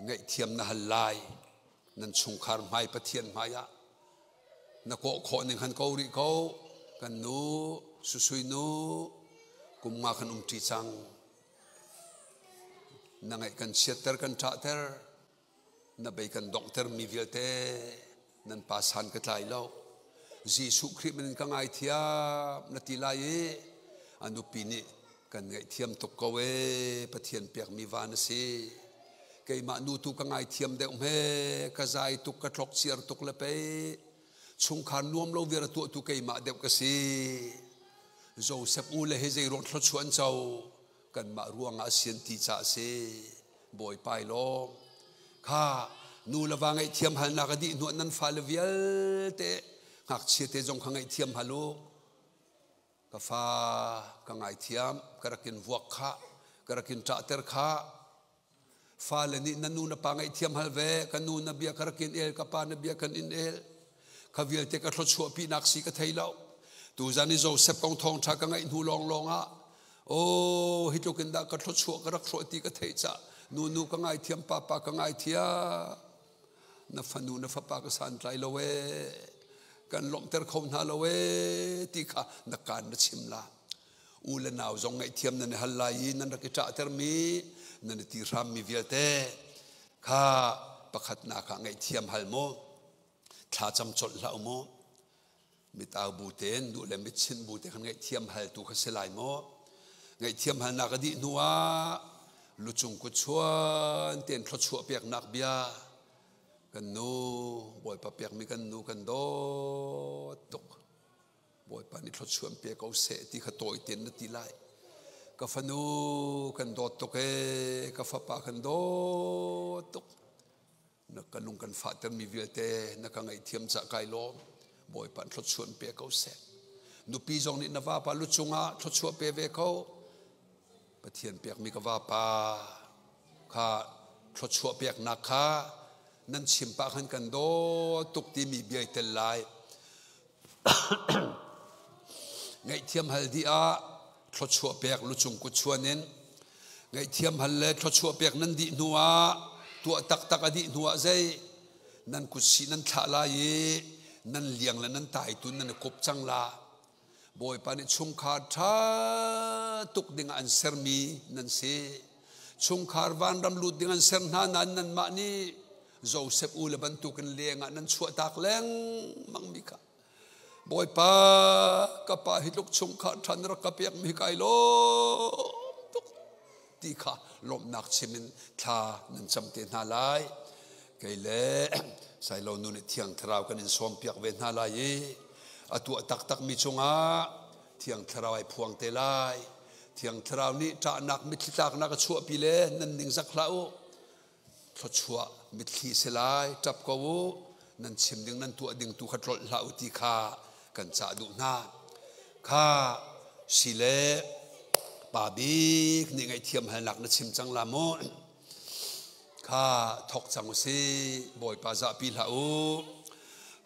ngaihthiam na hal lai nan chungkhar hmai Pathian hmai ah na kawh khawh ning han ko rih ko kan nu. Susui nu kum nga kan um ṭi cang. Na ngaih kan chiatter kan ṭahter na bei kan donghter mi vialte nan pa san ka tlai lo. Jesuh Khrih min in ka ngaithiam na ti lai i a nupi nih kan ngaihthiam tuk ko ee Pathian pekmi van a si. Keimah nu tu ka ngaithiam deuh hme ka zai tuk ka tlok ciar tuk le pei chungkhar nuam lo viar a tuahtu keimah deuh ka si. Joseph u le hi zei ruang thluachuah an co kanmah ruangah a sian ti ca a si. Bawipa i lawm. Kha nu le va ngaihthiam halnak a dih hnuah nan fale vialte ngakchia te zong kha ngaihthiam hal u. Ka fa ka ngaithiam ka rak in vuak kha ka rak in ṭahter kha fale nih na nu na pa ngaihthiam hal ve ka nu na bia ka rak in el ka pa na bia kan in el kha vialte ka thluachuah pinak si ka thei lo tuzan i Joseph kong thawngṭha ka ngaih hnu lawnglawng ah oh hi tluk in dah ka thluachuah ka rak hrawh ti ka theih ca nu nu ka ngaithiam pa pa ka ngaithiam na fanu na fapa ka santlai lo ee kan lawmhter kho hna lo ee ti kha na kaan na chim la u le nau zong ngaihthiam nan i hal lai i nan rak i ṭahtermi nan i ti hrammi vialte kha pakhatnak ah ngaihthiam hal mu thlacam colh hlah u mu mitau bu tein duh le mitchinh bu te khan ngaihthiam hal tu kha si lai mu ngaihthiam halnak a dih hnu ah lucung kut chuan tein thluachuah peknak bia kan nu Bawipa pekmi kan nu kan dawt tuk Bawipa nih thluachuah pe ko seh ti kha tawi tein na ti lai. Ka fanu kan dawt tuk ee, ka fapa kan dawt tuk. Na ka lung kan fahtermi vialte na ka ngaihthiam cah kai lawm. Bawipa nih thluachuah pe ko seh. Nupi zong nih na vapa lu cungah thluachuah pe ve ko. Pathian pekmi ka vapa kha thluachuah peknak kha nan chim pah khan kan dawt tuk timi bia i tel lai. Ngaihthiam hal dih ah thluachuah pek lucung kut chuan in ngaihthiam hal le thluachuah pek nan dih hnu ah tuah taktak a dih hnu ah zei nan kut sih nan thlah lai i nan liang le nan tai tun nan i kup cang la. Bawipa nih chungkhar ṭha tuk ding ah an sermi nan si. Chungkhar vanram lut ding an ser hna nain nanmah nih Joseph u le bantukin leng ah nan chuahtak lengmang mi kha Bawipa ka pa hi tluk chungkhar ṭha na rak ka pek mi kai lawm tuk ti kha lawmhnak chim in thla nan cam te hna lai. Kei le Sailo nu nih Thiang Thlarau kan in sawmpiak ve hna lai i a tuah taktakmi cungah Thiang Thlarau ai phuang te lai. Thiang Thlarau nih ṭahnak mitthli tlaknak a chuahpi le nan ningzak hlah u. Thluachuah mitthli si lai, ṭap ko u. Nan chim ding nan tuah ding tu kha tlolh hlah u ti kha kan cah duh hna. Kha si le pa bik nih ngaihthiam halnak na chim cang la mu. Kha thok cang u si. Bawipa zahpi hlah u.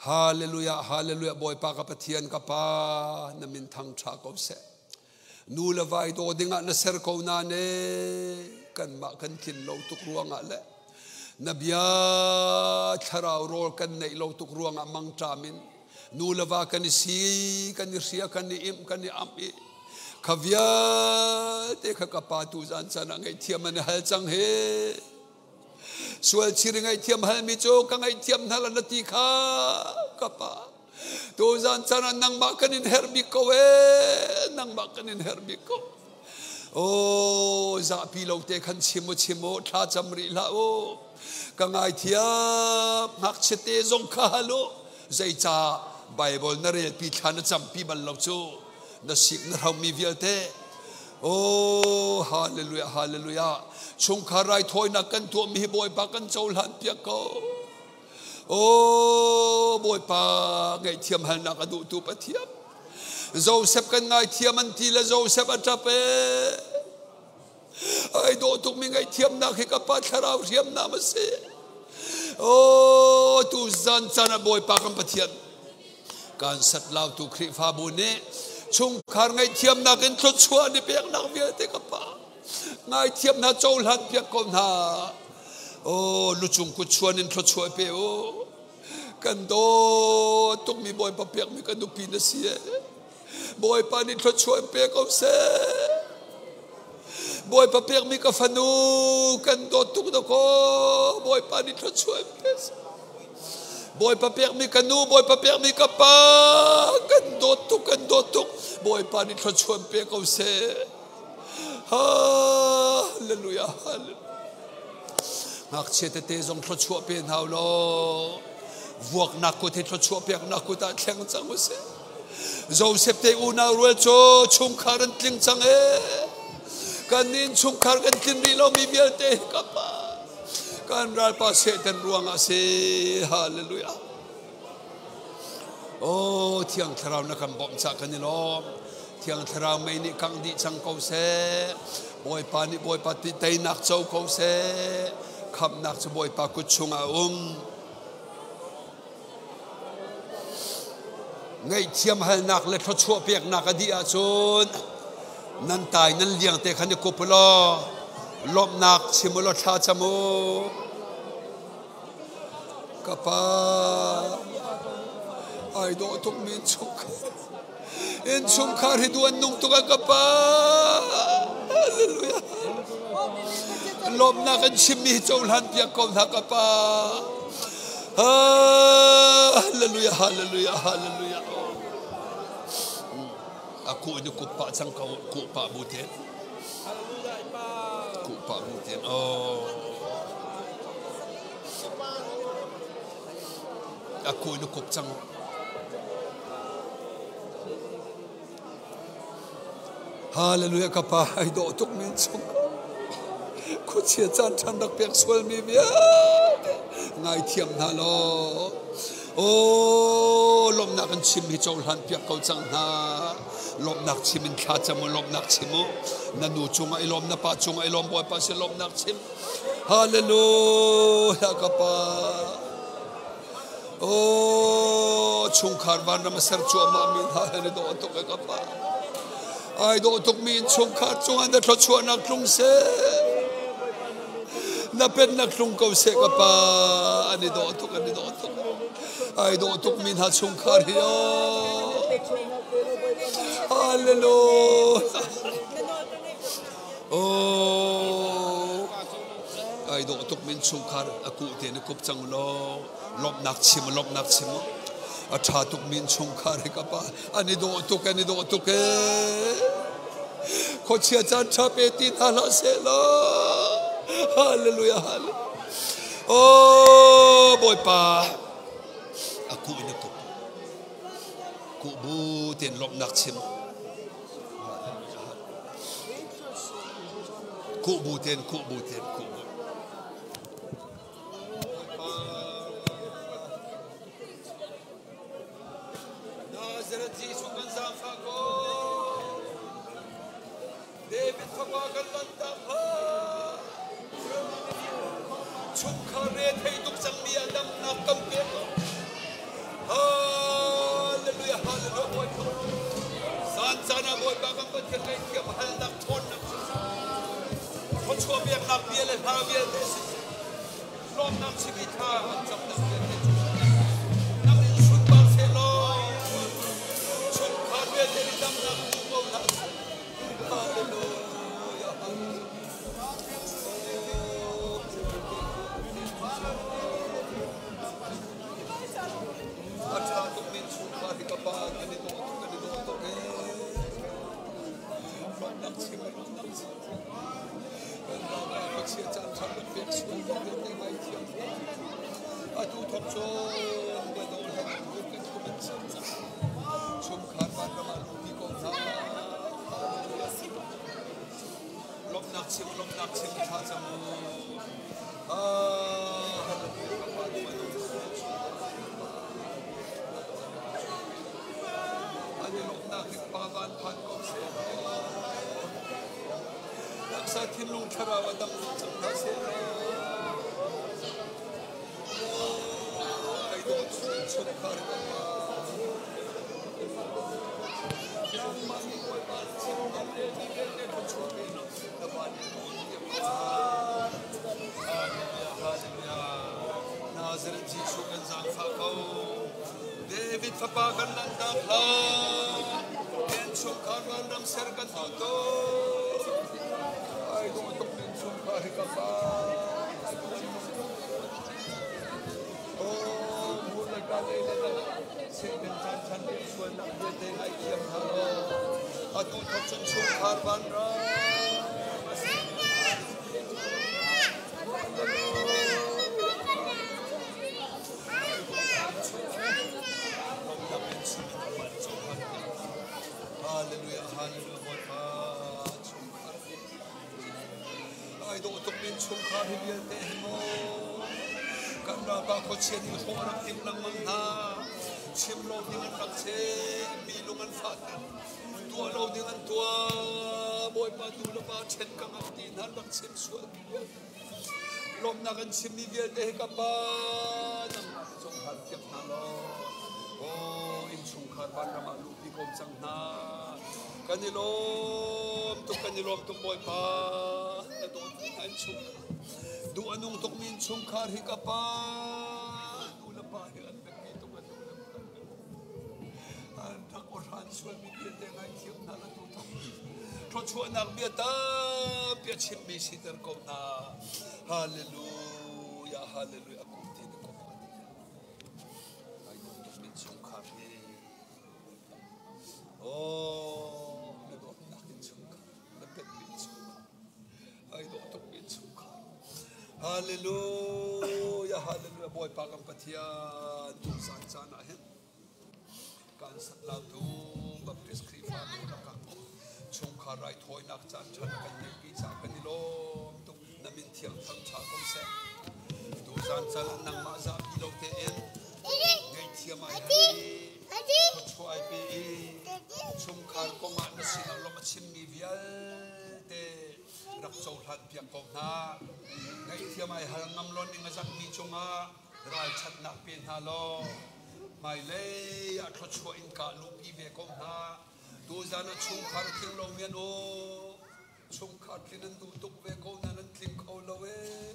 Hallelujah, hallelujah, Bawipa ka Pathian ka Pa, na min thang ṭha ko seh. Nu le vai daw dingah na ser ko na ne kanmah kan tlin lo tuk ruangah le na bia thlarau rawl kan neih lo tuk ruangah mangṭam in nu le va kan i si kan i hria kan i imh kan i amh i kha vialte kha ka pa tu zan chan ah ngaihthiam an i hal cang he sual chiri ngaihthiam halmi cu ka ngaihthiam hna la na ti kha ka pa Tuzan chan ah nangmah kan in herh bik ko ee nangmah kan in herh bik ko. Oh zapi lo te khan chim u chim u thla cam rih hlah u. Ka ngaithiam ngakchia te zong kha hal u. Zeica Bible na rel pi thla na campi bal lo cu na sik na hromi vialte. Oh hallelujah hallelujah chungkhar raithawinak kan tuahmi hi Bawipa kan cohlan piak ko. Aw Bawipa ngaihthiam halnak a duhtu Pathian Joseph kan ngaithiam an ti le Joseph a ṭap ee ai dawh tukmi ngaihthiamnak hi ka pa thlarau hriamnam a si Oh tu zan caan ah Bawipa kan Pathian kan sat lautu Khrihfabu nih chungkhar ngaihthiamnak in thluachuah ni peknak vialte ka pa Ngaithiam hna cohlan piak ko hna. Oh, lucung kut chuan in thluachuah pe u. Kan dawt tukmi Bawipa pekmi kan nupi na si e. Bawipa nih thluachuah in pe ko seh. Bawipa pekmi ka fanu kan dawt tuk dakaw. Bawipa nih thluachuah in pe seh. Bawipa pekmi ka nu, Bawipa pekmi ka pa, kan dawt tuk, kan dawt tuk. Bawipa nih thluachuah in pe ko seh. Hallelujah. Hallelujah. Ngakchia tete zong thluachuah pe hna u law vuaknak kut hi thluachuah peknak kut ah thleng cang u sih. Joseph te unau rual cu chungkhar an tling cang ee. Kan nin chungkhar kan tlin rih lomi vialte ka pa. Kan ralpa Satan ruangah si. Hallelujah. Oh, Thiang Thlarau na kan bawmh cah kan i lawm. Thiang Thlarau mei nih kang dih cang ko seh. Bawipa nih Bawipa ti teinak co ko seh. Khamhnak cu Bawipa kut chungah a um. Ngaihthiam halnak le thluachuah peknak a dih ahcun nan tai nan liang te khan i kup u law lawmhnak chim u law thla cam u. Ka pa ai dawh tuk mi innchungkhar hi duan nung tuk a ka pa. Hallelujah. Lawmhnak an chimmi hi cohlan piak ko hna ka pa. Hallelujah, hallelujah, hallelujah. Aku ini kupa cang kau kupa butet. Kupa butet. Oh. Aku ini kup cang. Hallelujah ka pa ai dawh tuk mi chung khuachia caan ṭhan rak pek sual mi vialte ngaithiam hna law oh lawmhnak an chim hi cohlan piak ko cang hna lawmhnak chim in thla cam u lawmhnak chim u na nu cungah i lawm na pa cungah i lawm bawipa si lawmhnak chim hallelujah ka pa Oh, chungkhar vanram a ser cuahmah mi hna he ni dawh tuk e ka pa. Ai dawh tuk mi in chungkhar cungah na thluachuahnak tlung seh. Na pennak tlung ko seh ka pa. An i dawh tuk, an i dawh tuk. Ai dawh tuk mi hna chungkhar hi oh. Hallelujah. Oh. Ai dawh tuk min chungkhar a kuh te na kup cang law lawmhnak chim lawmhnak chim a ṭha tuk min chungkhar hi ka pa an i dawh tuk an i dawh tuk ee khuachia caan ṭha pe ti hna hlah seh law hallelujah hallelujah oh bawipa a kuh in a kup kuh bu tein lawmhnak chim Kuh bu ten, kuh bu ten, kuh bu. Nazareth Jesuh kan zaangfah ko. David fapa kan lantak hlah. Chungkhar re thei tuk cangmi ah damnak kan pek ko. Hallelujah, hallelujah, Bawipa. Zan caan ah Bawipa kan Pathian ngaihthiam halnak ṭhawnnak thluachuah biaknak bia le hla vialte siseh, lawmnak chimi thla kan camnak vialte cu nang in sunpar seh law chungkhar vialte nih damnak hmu ko hna seh. Hallelujah. A ṭha tuk min chungkhar hi ka pa kan i dawh tuk kan i dawh tuk ee. Lawmhnak chim lawmhnak chim. Kan ram ah khuachia caan ṭha kan pek sual ko vialte ngaithiam. Atu thawk cun na daw hlan kan kum an siam cang. Chungkhar vanram ah luti ko hna. Lawmhnak chim lawmhnak chim thla cam u. An i lawmhnak nih pa van phan ko seh. Taksa thinlung thlarau a dam dih cang hna seh. Ai dawt chungkhar kan pa. Nangmah nih Bawipa chim kan le mi vialte thluachuah pe na na van in Nazareth Jesuh kan zaangfah ko. David fapa kan lanhtak hlah. Innchungkhar vanram ser kan duh tuk. Ai dawh tuk innchungkhar hi ka pa. Oh, hmun le ka lei le Satan caan chan le sualnak vialte ngaihthiam hna law atu thawk cun chungkhar vanram a si. Hallelujah, hallelujah, Bawipa chungkhar. Ai dawh tuk min chungkhar hi vialte hi maw kan ralpa khuachia nih hrawh rak tim lengmang hna. Chim lo ding an rak chim, mi lung an fahter. Tuah lo ding an tuah. Bawipa nu le pa ṭhen ka ngam ti hna rak chim sual mi vialte. Lawmhnak an chimmi vialte hi ka Pa nangmah nih cohlan piak hna law aw innchungkhar vanram ah luhpi ko cang hna. Kan i lawm tuk, kan i lawm tuk Bawipa. Na dawtmi hna innchungkhar duh a nung tukmi innchungkhar hi ka Pa nu le pa hi an biapi tuk an nu le pa an rak awhran sualmi vialte ngaithiam hna la tu thawk thluachuahnak bia tampi a chimmi siter ko hna. Hallelujah, hallelujah. Akum ti na kom ai dawt tuk min chungkhar hi. Oh, na dawtnak in chungkhar, na pet min chungkhar. Ai dawt tuk min chungkhar. Hallelujah, hallelujah. Bawipa kan Pathian tu zan caan ah hin Kan satlau-tu Baptist Khrihfabu lakah chungkhar raithawinak caan ṭha na kan ngeihpi caah kan i lawm tuk. Na min thiang thangṭha ko seh. Tuzaan caan ah nangmah zapi lo tein ngaihthiam ai hal i thluachuah ai pe i chungkhar kong ah na sinah lawmh a chimmi vialte rak cohlan piak ko hna. Ngaihthiam ai hal ngam lo ning a zakmi cungah ralchanhnak pe hna law hmailei ah thluachuah in ka luhpi ve ko hna. Tuzan ah chungkhar tling lomi an um. Chungkhar tlin an duh tuk ve ko nain an tling kho lo ee.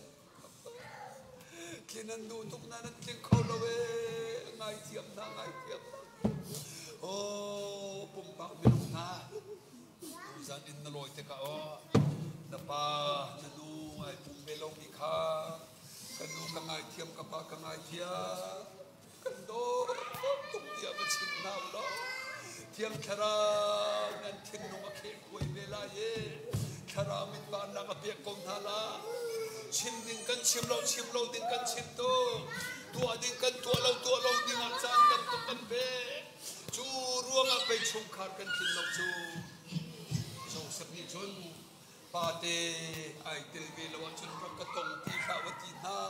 Tlin an duh tuk nain an tling kho lo ee. Ngaithiam hna, ngaithiam hna. Oh, pumpak minung hna. Tuzan in na lawi tikah oh, na pa, na nu ai pum ve lomi kha Ka nu ka ngaithiam, ka pa ka ngaithiam. Kan dawt tuk tiah va chim hna u law Thiang Thlarau nan thinlung a khehkhuai ve lai i Thlarau mit vannak a pek ko hna la. Chim ding kan chim lo, chim lo ding kan chim tuk. Tuah ding kan tuah lo, tuah lo ding ah caan tam tuk kan pek. Cu ruangah pei chungkhar kan tlin lo cu. Joseph nih cun Pate ai tel ve lo ahcun rak ka tong ti hlah wa ti hna.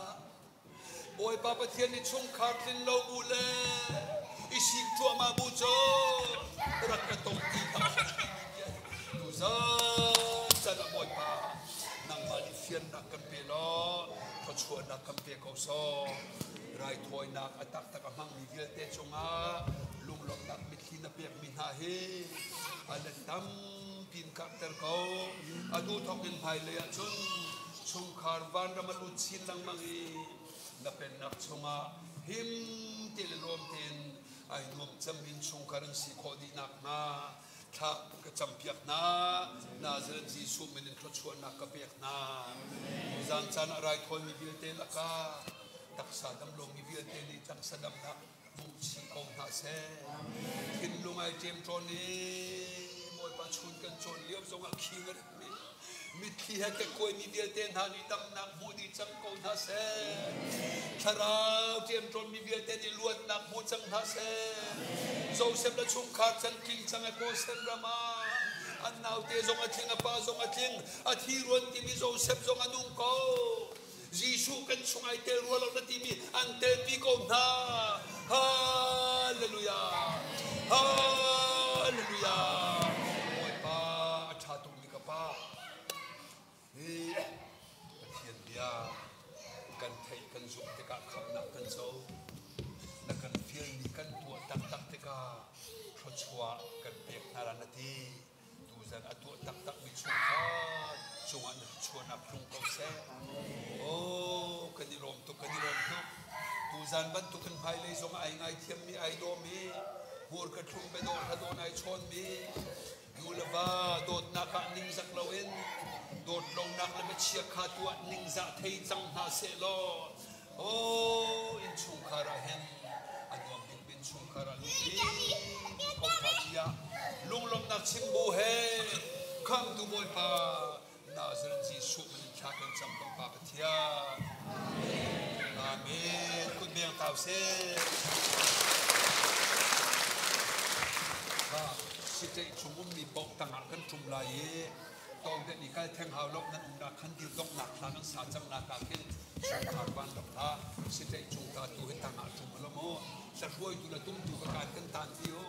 Bawipa Pathian nih chungkhar tlin lo bu le i sik cuahmah bu cu rak ka tong ti hlah wa ti mi bia hi tuzan can ah Bawipa nangmah nih fiannak kan pe law thluachuahnak kan pe ko sawh. Raithawinak a taktak a hmangmi vialte cungah lunglawmhnak mitthli na pekmi hna hi a let tam pin karhter ko. Atu thawk in hmailei ah cun chungkhar vanram a lut chin lengmang i na pennak chungah him te le lawm tein ai nuam cemmi chungkhar an si khawh dih nakhnga thla ka campiak hna. Nazareth Jesuh min in thluachuahnak ka pek hna. Zan caan ah raithawimi vialte lakah taksa dam lomi vialte nih taksa damnak hmuh ko hna seh. Thinlung ai ṭemṭawn i Bawipa chun kan cawn lio zongah khing a ritmi mitthli he kekkuaimi vialte hna nih damnak hmu dih cang ko hna seh. Thlarau ṭemṭawnmi vialte nih luatnak hmu cang hna seh. Joseph le chungkhar chan tling cang e Gosen ram ah an naute zong a tling a pa zong a tling a thi ruan timi Joseph zong a nung ko. Jesuh kan chung ai tel rua lo na timi an telpi ko hna. Hallelujah. Hallelujah. Bawipa a ṭha tukmi ka pa. Hi Pathian bia kan theih kan zumh tikah khamhnak kan co. Na kan fialmi kan tuah taktak tikah thluachuah kan pek hna la na ti. Tuzan a tuah taktakmi chungkhar cungah na thluachuahnak tlung ko seh. Oh, kan i lawm tuk, kan i lawm tuk. Tuzan bantuk in hmailei zong ai ngaithiammi, ai dawmi. Hmurka thlum biadawh hladawh nai chawnmi nu le va dawtnak ah ningzak loin dawt lonak le biachia kha tuah ningzah thei cang hna seh law aw innchungkhar ah hin a nuam bik innchungkhar ah luti ko hna tiah lunglawmhnak chim bu he khamtu Bawipa Nazareth Jesuh min thla kan cam kan Pa Pathian. Amen. Kut beng tau seh. Ha, site chung ummi paoh tangah kan ṭum lai i tawng te ni kal theng hau lo nan umnak khan dil donghnak thla kan sa cang nak ah khin chungkhar van rak hlah site chung ta tu hi tangah ṭum lo mu hla hruaitu le tumtu ka kan kan tan ti u.